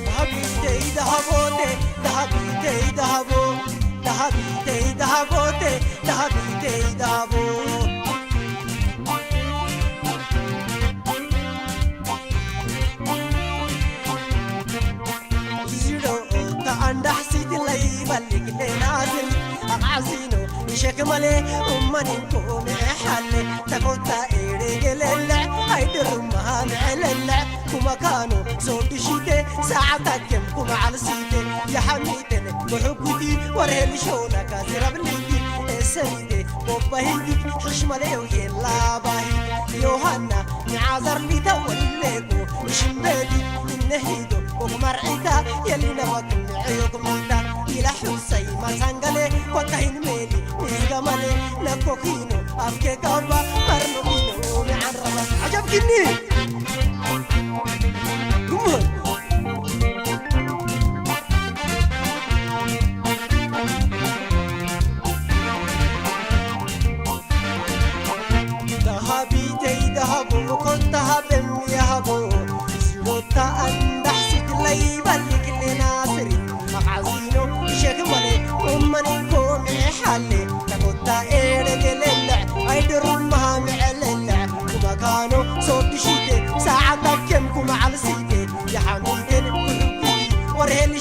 ذهبي تي ذهبو تي ذهبي تي ذهبو ذهبي تي ذهبو تي ذهبي تي ذهبو زيرو تا عند حسيت اللي يبلك لنازل أعزينو شكملي أمني كومي حلي تكوتا إيري قللع هاي درمها معللع كما كانوا صوت شيتي ساعتك كم كما على سيتي يا حميتني بحكوتي ورهن شونا كاسر بليتي السيدي بوبا هيدي حشمة ليو يلا باهي يوهنا معذر لي توليكو شمبيدي إنهيدو ومرعيتا يلي نوكل عيوك ميتا إلى حسي ما سانغالي وطهين ميلي إيغا مالي نكو كينو أفكي كابا مرنو كينو معن ربا عجب كني ذهبي تي ذهبو كنت هبم يهبو زيروتا أن دحسك لي بلك لناصري مقعزينو شكملي أمني كومي حالي تقوتا إيرك للع أي درمها معللع كما كانوا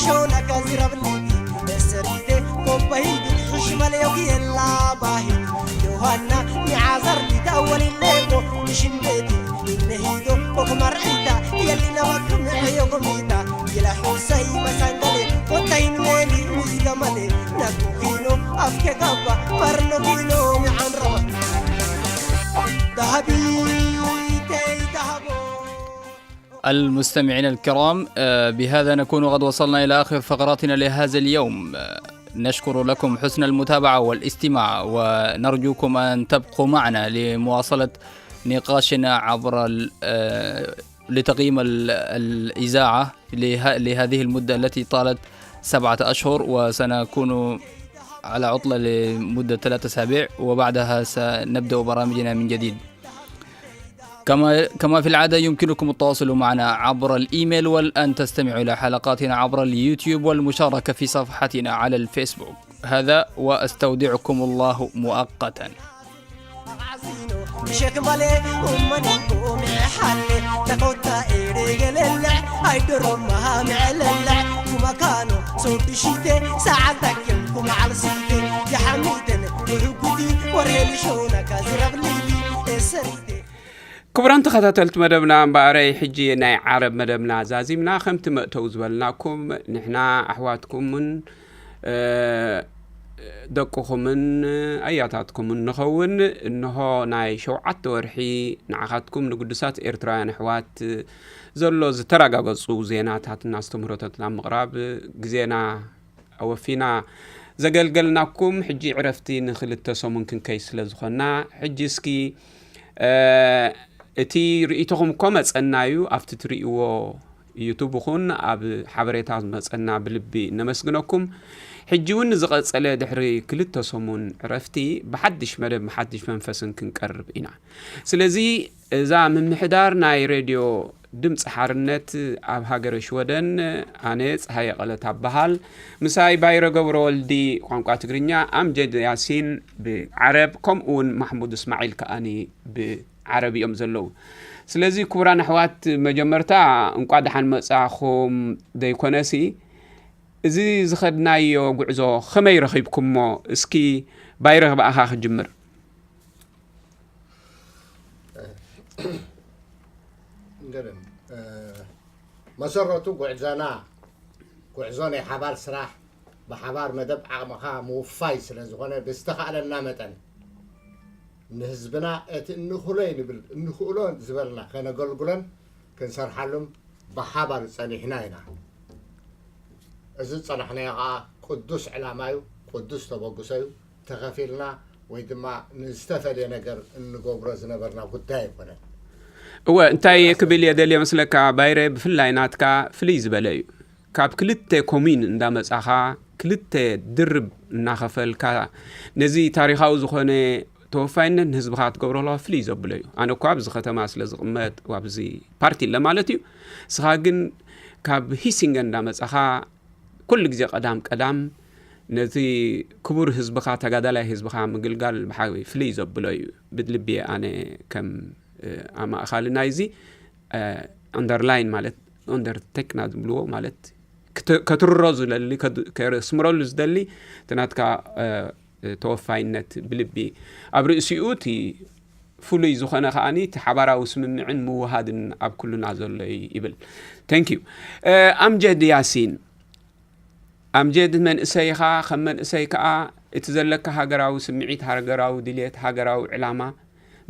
ሾና ካዚራብሊ እሰርቲቴ ኮባሂዲ ሕሽመለዮክ የላ ባሂ ዮሃና ኒዓዘር ዲታ ወሊሌጎ ንሽንዴቲ ኢነሂዶ ኮክማርዒታ የሊና ወክምዕዮ ኮሚታ ይላ ሑሰይ መሳንገሌ ኮታይን ሜሊ ምስገመሌ ነኩኪኖ ኣፍኬ ጋባ ማርኖኪኖ ሚዓንረባ ዳሃቢተይ ዳሃቦ المستمعين الكرام، آه، بهذا نكون قد وصلنا إلى آخر فقراتنا لهذا اليوم. آه، نشكر لكم حسن المتابعة والاستماع، ونرجوكم أن تبقوا معنا لمواصلة نقاشنا عبر ال-، آه، لتقييم ال-، الإذاعة له-، لهذه المدة التي طالت سبعة أشهر، وسنكون على عطلة لمدة ثلاثة أسابيع، وبعدها سنبدأ برامجنا من جديد. كما كما في العادة، يمكنكم التواصل معنا عبر الإيميل، والآن تستمعوا إلى حلقاتنا عبر اليوتيوب والمشاركة في صفحتنا على الفيسبوك. هذا، وأستودعكم الله مؤقتا. ሸክማሌ ኡመኒንኩ ምዕሓሌ ተኮታ ኤሬ ገለልዕ ኣይደሮማ ምዕለልዕ ኩመካኖ ሶዱሽቴ ሰዓል ታኪም ኩመዓል ሲቴ የሓሚተን ብህጉቲ ወርሄ ልሾና ካዝረብ ሊሊ ኤሰሪቴ ክቡራን ተኸታተልቲ መደብና እምበኣረይ ሕጂ ናይ ዓረብ መደብና ዛዚምና። ከምቲ መእተው ዝበልናኩም ንሕና ኣሕዋትኩምን ደቅኹምን ኣያታትኩምን ንኸውን። እንሆ ናይ ሸውዓተ ወርሒ ንዓኻትኩም ንግዱሳት ኤርትራውያን ኣሕዋት ዘሎ ዝተረጋገጹ ዜናታትን ኣስተምህሮታትን ኣብ ምቕራብ ግዜና ኣወፊና ዘገልገልናኩም። ሕጂ ዕረፍቲ ንክልተ ሰሙን ክንከይ ስለ ዝኾንና፣ ሕጂ እስኪ እቲ ርእይቶኹም እኮ መጸና እዩ ኣብቲ ትርእይዎ ዩቱብ ይኹን ኣብ ሓበሬታ ዝመጸና ብልቢ ነመስግነኩም። ሕጂ እውን ንዝቐጸለ ድሕሪ ክልተ ሰሙን ዕረፍቲ ብሓድሽ መደብ ብሓድሽ መንፈስን ክንቀርብ ኢና። ስለዚ እዛ ምምሕዳር ናይ ሬድዮ ድምፂ ሓርነት ኣብ ሃገረ ሽወደን ኣነ ፀሃየ ቀለት ኣበሃል ምሳይ ባይረ ገብረ ወልዲ ቋንቋ ትግርኛ ኣምጀድ ያሲን ብዓረብ ከምኡ እውን ማሕሙድ እስማዒል ከኣኒ ብዓረብ እዮም ዘለዉ። ስለዚ ክቡራን ኣሕዋት መጀመርታ እንቋ ደሓን መፃኹም ዘይኮነሲ እዚ ዝኸድናዮ ጉዕዞ ከመይ ረኺብኩሞ? እስኪ ባይረ ብኣኻ ክጅምር። መሰረቱ ጉዕዞና ጉዕዞ ናይ ሓባር ስራሕ ብሓባር መደብ ዓቕምኻ ምውፋይ ስለ ዝኾነ ብዝተኻእለና መጠን ንህዝብና እቲ እንኽእሎ ንብል እንኽእሎ ዝበልና ከነገልግሎን ክንሰርሓሉም ብሓባር ጸኒሕና ኢና። እዚ ዝጸናሕናዮ ኸኣ ቅዱስ ዕላማ እዩ፣ ቅዱስ ተበግሶ እዩ። ተኸፊልና ወይ ድማ ንዝተፈልየ ነገር እንገብሮ ዝነበርና ጉዳይ ኣይኮነን። እወ እንታይ ክብል እየ ደልየ መስለካ ባይረ፣ ብፍላይ ናትካ ፍልይ ዝበለ እዩ። ካብ ክልተ ኮሚን እንዳመጻኻ ክልተ ድርብ እናኸፈልካ ነዚ ታሪኻዊ ዝኾነ ተወፋይነት ንህዝብኻ ትገብሮ ኣለኻ ፍልይ ዘብሎ እዩ። ኣነ እኳ ኣብዚ ከተማ ስለ ዝቕመጥ ኣብዚ ፓርቲ ለማለት እዩ። ንስኻ ግን ካብ ሂሲንገ እንዳመጻኻ ኩሉ ግዜ ቀዳም ቀዳም ነቲ ክቡር ህዝብኻ ተጋዳላይ ህዝብኻ ምግልጋል ብሓቂ ፍልይ ዘብሎ እዩ። ብልቢ ኣነ ከም ኣማእኻሊ ናይዚ ኣንደርላይን ማለት ኣንደርቴክና ዝብልዎ ማለት ከትርሮ ዝደሊ ከስምረሉ ዝደሊ እቲ ናትካ ተወፋይነት ብልቢ ኣብ ርእሲኡ እቲ ፍሉይ ዝኾነ ከዓኒ እቲ ሓባራዊ ስምምዕን ምውሃድን ኣብ ኩሉና ዘሎ እዩ ይብል። Thank you ኣምጀድ ያሲን። ኣምጀድ መንእሰይ ኢኻ። ከም መንእሰይ ከኣ እቲ ዘለካ ሃገራዊ ስምዒት፣ ሃገራዊ ድልየት፣ ሃገራዊ ዕላማ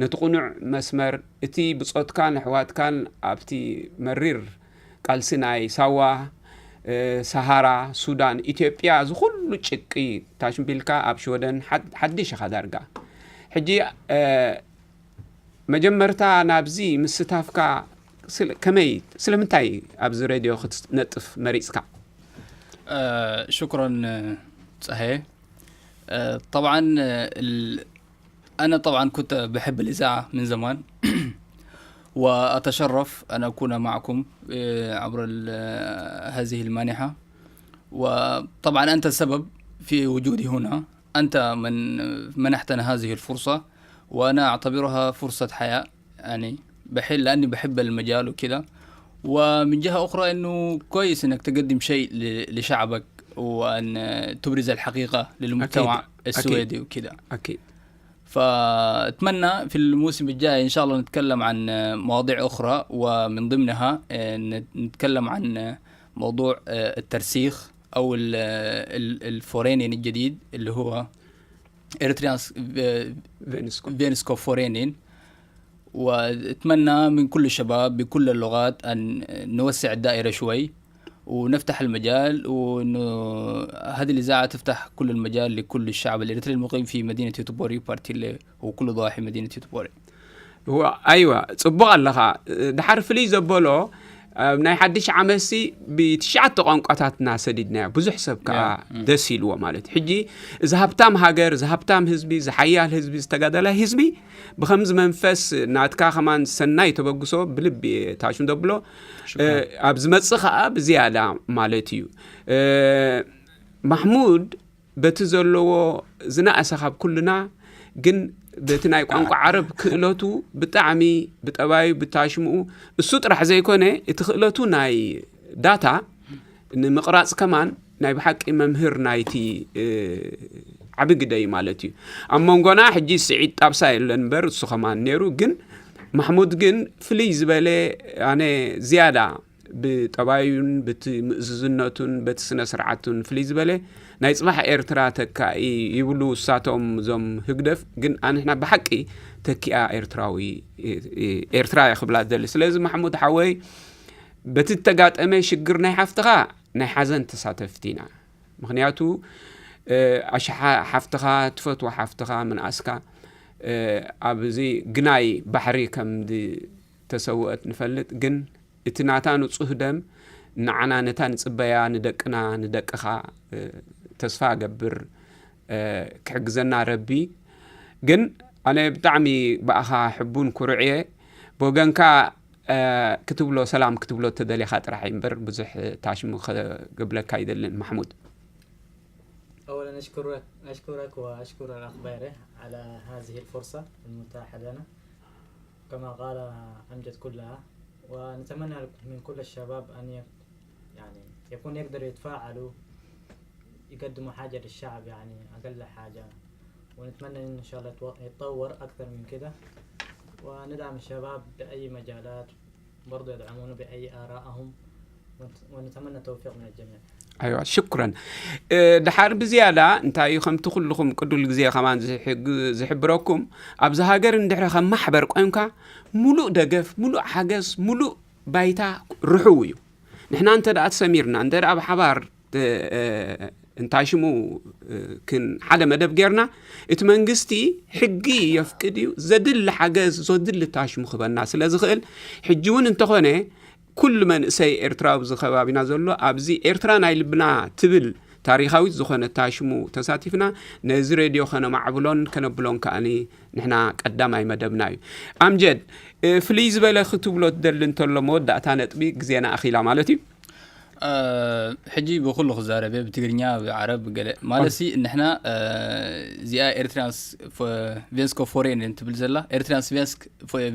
ነቲ ቅኑዕ መስመር እቲ ብጾትካን ኣሕዋትካን ኣብቲ መሪር ቃልሲ ናይ ሳዋ፣ ሰሃራ፣ ሱዳን፣ ኢትዮጵያ እዚ ኩሉ ጭቂ ታሽምቢልካ ኣብ ሽወደን ሓድሽ ኢኻ ዳርጋ። ሕጂ መጀመርታ ናብዚ ምስታፍካ ከመይ ስለምንታይ ኣብዚ ሬድዮ ክትነጥፍ መሪጽካ? شكرا ጸሃየ. طبعا أنا طبعا كنت بحب الإذاعة من زمان وأتشرف أن أكون معكم عبر هذه المانحة. وطبعا أنت السبب في وجودي هنا. أنت من منحتنا هذه الفرصة وأنا أعتبرها فرصة حياة يعني بحل لأني بحب المجال وكذا. ومن جهة أخرى إنه كويس إنك تقدم شيء ل- لشعبك، وأن تبرز الحقيقة للمجتمع أكيد. السويدي وكذا. أكيد. فأتمنى في الموسم الجاي إن شاء الله نتكلم عن مواضيع أخرى، ومن ضمنها آه، نت- نتكلم عن موضوع آه، الترسيخ أو ال- ال- الفورينين الجديد اللي هو Eritreans Venskap. Venskapsforening. وأتمنى من كل الشباب بكل اللغات أن نوسع الدائرة شوي ونفتح المجال، وإنه هذه الإذاعة تفتح كل المجال لكل الشعب الإريتري المقيم في مدينة يوتبوري وبارتيلي وكل ضواحي مدينة يوتبوري. هو ኣይዋ፣ ጽቡቕ ኣለኻ። ድሓር ፍልይ ዘበሎ ኣብ ናይ ሓድሽ ዓመትሲ ብትሽዓተ ቋንቋታትና ሰዲድናዮ። ብዙሕ ሰብ ከዓ Yeah. ደስ ኢልዎ ማለት እዩ። ሕጂ እዚ ሃብታም ሃገር፣ እዚ ሃብታም ህዝቢ፣ እዚ ሓያል ህዝቢ፣ ዝተጋደላይ ህዝቢ ብኸምዚ መንፈስ ናትካ ከማን ሰናይ ተበግሶ ብልቢ ታሽም ደብሎ። ኣብ ዝመጽእ ከዓ ብዝያዳ ማለት እዩ። ማሕሙድ በቲ ዘለዎ ዝነኣሰ ካብ ኩልና፣ ግን በቲ ናይ ቋንቋ ዓረብ ክእለቱ ብጣዕሚ ብጠባዩ ብታሽምኡ እሱ ጥራሕ ዘይኮነ፣ እቲ ክእለቱ ናይ ዳታ ንምቕራጽ ከማን ናይ ብሓቂ መምህር ናይቲ ዓቢ ግደ እዩ ማለት እዩ። ኣብ መንጎና ሕጂ ስዒድ ጣብሳ የለን እምበር እሱ ከማን ነይሩ። ግን ማሕሙድ ግን ፍልይ ዝበለ፣ ኣነ ዝያዳ ብጠባዩን ብቲ ምእዝዝነቱን በቲ ስነ ስርዓቱን ፍልይ ዝበለ ናይ ጽባሕ ኤርትራ ተካኢ ይብሉ እሳቶም እዞም ህግደፍ። ግን ኣንሕና ብሓቂ ተኪኣ ኤርትራዊ ኤርትራ እየ ክብላ ዝደሊ። ስለዚ ማሕሙድ ሓወይ፣ በቲ እተጋጠመ ሽግር ናይ ሓፍትኻ ናይ ሓዘን ተሳተፍቲ ኢና። ምክንያቱ ኣሽሓ ሓፍትኻ፣ ትፈትዋ ሓፍትኻ ምንኣስካ ኣብዚ ግናይ ባሕሪ ከም ተሰውአት ንፈልጥ። ግን እቲ ናታ ንጹህ ደም ንዓና፣ ነታ ንጽበያ ንደቅና፣ ንደቅኻ ተስፋ እገብር ክሕግዘና ረቢ። ግን ኣነ ብጣዕሚ ብኣኻ ሕቡን ኩሩዕ እየ። ብወገንካ ክትብሎ፣ ሰላም ክትብሎ እተደሊኻ ጥራሕ እዩ እምበር ብዙሕ ታሽሙ ክብለካ ኣይደልን ማሕሙድ። أولا أشكرك أشكرك وأشكر الأخ بايري على هذه الفرصة المتاحة لنا. كما قال أمجد كلها، ونتمنى من كل الشباب أن ي- يعني يكون يقدروا يتفاعلوا، يقدموا حاجة للشعب، يعني أقل حاجة، ونتمنى إن شاء الله يتو- يتطور أكثر من كده، وندعم الشباب بأي مجالات، برضو يدعمونا بأي آرائهم، ونت- ونتمنى التوفيق من الجميع. ኣይዋ ሽኩረን። ድሓር ብዝያዳ እንታይ እዩ፣ ከምቲ ኩልኹም ቅዱል ግዜ ከማን ዝሕብረኩም፣ ኣብዚ ሃገር እንድሕሪ ከም ማሕበር ቆይምካ ሙሉእ ደገፍ፣ ሙሉእ ሓገዝ፣ ሙሉእ ባይታ ርሑው እዩ። ንሕና እንተ ደኣ ተሰሚርና፣ እንተ ደኣ ብሓባር እንታይ ሽሙ ክን ሓደ መደብ ጌርና፣ እቲ መንግስቲ ሕጊ የፍቅድ እዩ፣ ዘድሊ ሓገዝ፣ ዘድሊ ታሽሙ ክበና ስለ ዝኽእል፣ ሕጂ እውን እንተኾነ ኩሉ መንእሰይ ኤርትራ ኣብዚ ከባቢና ዘሎ፣ ኣብዚ ኤርትራ ናይ ልብና ትብል ታሪኻዊት ዝኾነ ታሽሙ ተሳቲፍና ነዚ ሬድዮ ከነማዕብሎን ከነብሎን ከኣኒ ንሕና ቀዳማይ መደብና እዩ። ኣምጀድ፣ ፍልይ ዝበለ ክትብሎ ትደሊ እንተሎ መወዳእታ ነጥቢ፣ ግዜና ኣኺላ ማለት እዩ። ሕጂ ብኩሉ ክዛረበ ብትግርኛ ብዓረብ ገለ ማለት ሲ ንሕና እዚኣ ኤርትራንስ ቬንስኮ ፎሬንን ትብል ዘላ ኤርትራንስ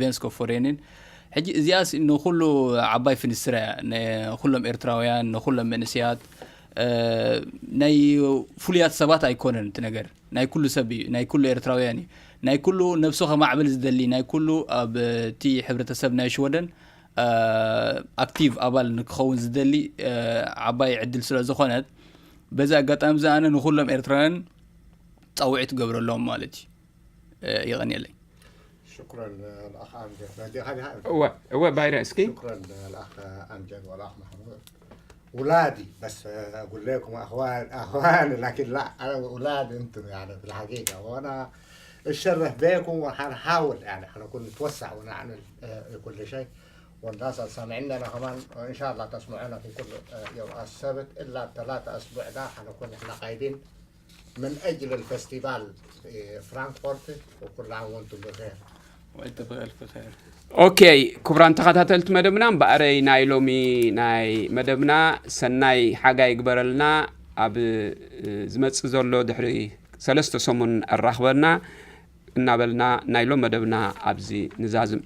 ቬንስኮ ፎሬንን ሕጂ እዚኣስ ንኩሉ ዓባይ ፍንስትራ እያ፣ ንኩሎም ኤርትራውያን፣ ንኩሎም መንእስያት ናይ ፍሉያት ሰባት ኣይኮነን እቲ ነገር፣ ናይ ኩሉ ሰብ እዩ፣ ናይ ኩሉ ኤርትራውያን እዩ፣ ናይ ኩሉ ነብሱ ከማዕብል ዝደሊ፣ ናይ ኩሉ ኣብ እቲ ሕብረተሰብ ናይ ሽወደን ኣክቲቭ ኣባል ንክኸውን ዝደሊ ዓባይ ዕድል ስለ ዝኾነት፣ በዚ ኣጋጣሚ እዚ ኣነ ንኩሎም ኤርትራውያን ጻውዒት ገብረሎም ማለት እዩ። የቐንየለይ። شكرا الأخ أمجد. بدي هذه እወ እወ ባይረ እስኪ شكرا الأخ أمجد والأخ محمود. أولادي، بس أقول لكم أخوان، أخوان، لكن لا، أنا أولاد أنتم يعني في الحقيقة، وأنا اتشرف بيكم، وحنحاول يعني حنكون نتوسع ونعمل آه، كل شيء. والناس اللي سامعيننا كمان إن شاء الله تسمعونا في كل آه، يوم السبت، إلا الثلاثة أسبوع ده حنكون إحنا قايدين من أجل الفستيفال في فرانكفورت. وكل عام وأنتم بخير. وأنت بألف خير. ኦኬ፣ ክቡራን ተኸታተልቲ መደብና፣ እምበኣረይ ናይ ሎሚ ናይ መደብና ሰናይ ሓጋይ ይግበረልና። ኣብ ዝመጽእ ዘሎ ድሕሪ ሰለስተ ሰሙን ኣራኽበና እናበልና ናይ ሎም መደብና ኣብዚ ንዛዝም።